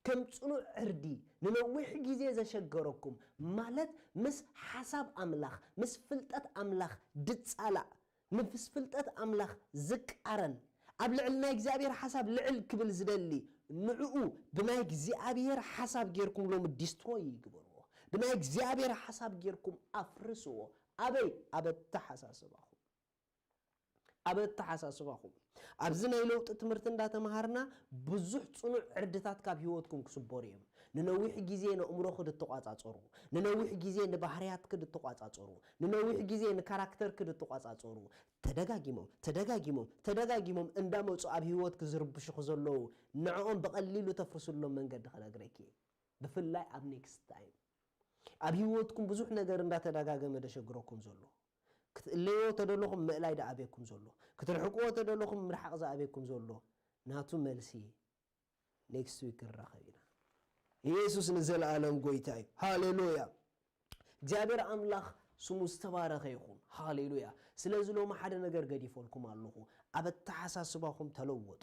ከም ጽኑዕ ዕርዲ ንነዊሕ ግዜ ዘሸገረኩም፣ ማለት ምስ ሓሳብ ኣምላኽ፣ ምስ ፍልጠት ኣምላኽ ድጻላእ፣ ምስ ፍልጠት ኣምላኽ ዝቃረን፣ ኣብ ልዕሊ ናይ እግዚኣብሔር ሓሳብ ልዕል ክብል ዝደሊ፣ ንዕኡ ብናይ እግዚኣብሔር ሓሳብ ጌርኩም ሎሚ ዲስትሮይ ይግበርዎ። ብናይ እግዚኣብሔር ሓሳብ ጌርኩም ኣፍርስዎ። ኣበይ? ኣብ ኣተሓሳስባኹም። ኣብ ኣተሓሳስባኹም። ኣብዚ ናይ ለውጢ ትምህርቲ እንዳተምሃርና ብዙሕ ጽኑዕ ዕርድታት ካብ ህይወትኩም ክስበሩ እዮም። ንነዊሕ ግዜ ንእምሮኺ ድትቋጻጸሩ፣ ንነዊሕ ግዜ ንባህርያትኪ ድትቋጻጸሩ፣ ንነዊሕ ግዜ ንካራክተርኪ ድትቋጻጸሩ፣ ተደጋጊሞም፣ ተደጋጊሞም፣ ተደጋጊሞም እንዳመጹ ኣብ ህይወትኪ ዝርብሹኺ ዘለዉ፣ ንዕኦም ብቐሊሉ ተፍርስሎም መንገዲ ክነግረኪ እየ። ብፍላይ ኣብ ኔክስት ታይም። ኣብ ህይወትኩም ብዙሕ ነገር እንዳተደጋገመ ደሸግረኩም ዘሎ። ክትእለይዎ ተደለኹም ምእላይ ደኣቤኩም ዘሎ። ክትርሕቅዎ ተደለኹም ምርሓቕ ዝኣቤኩም ዘሎ። ናቱ መልሲ ኔክስት ዊክ ንራኸብ ኢና። ኢየሱስ ንዘለኣለም ጎይታ እዩ። ሃሌሉያ። እግዚኣብሔር ኣምላኽ ስሙ ዝተባረኸ ይኹን። ሃሌሉያ። ስለዚ ሎሚ ሓደ ነገር ገዲፈልኩም ኣለኹ። ኣብ ኣተሓሳስባኹም ተለወጡ።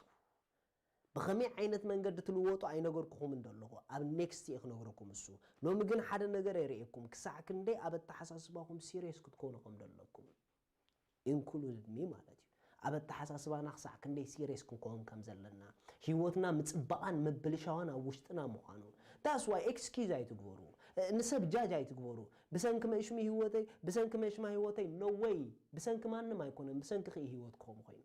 ብኸመይ ዓይነት መንገዲ ትልወጡ ኣይነገርኩኹምን ደለኹ። ኣብ ኔክስት እየ ክነግረኩም እሱ። ሎሚ ግን ሓደ ነገር የርእየኩም። ክሳዕ ክንደይ ኣብ ኣተሓሳስባኹም ሲሪየስ ክትኮኑ ከም ደለኩም። ኢንክሉድድ ሚ ማለት እዩ። ኣብ ኣተሓሳስባና ክሳዕ ክንደይ ሲሪየስ ክንከውን ከም ዘለና፣ ህይወትና ምጽባቓን ምብልሻዋን ኣብ ውሽጥና ምዃኑ። That's why ኤክስኪዝ ኣይትግበሩ። ንሰብ ጃጅ ኣይትግበሩ። ብሰንኪ መእሽሙ ህይወተይ፣ ብሰንኪ መእሽማ ህይወተይ፣ no way። ብሰንኪ ማንም ኣይኮነን፣ ብሰንኪ ኸእ ህይወት ክኸውን ኮይኑ።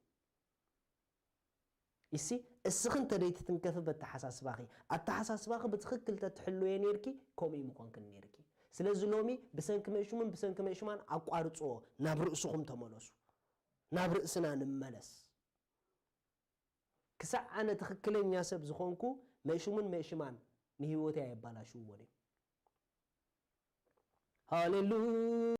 ይሲ፣ እስኺ እንተ ደይትትንከፊ በተሓሳስባኺ፣ ኣተሓሳስባኺ ብትኽክል ተትሕልውዮ ኔርኪ፣ ከምኡ ምኾንክን ኔርኪ። ስለዚ ሎሚ ብሰንኪ መእሽሙን ብሰንኪ መእሽማን ኣቋርጽዎ፣ ናብ ርእስኹም ተመለሱ። ናብ ርእስና ንመለስ። ክሳዕ ኣነ ትኽክለኛ ሰብ ዝኾንኩ፣ መእሽሙን መእሽማን ንህይወተይ ኣየባላሽውዎን እዮም። ሃሌሉያ።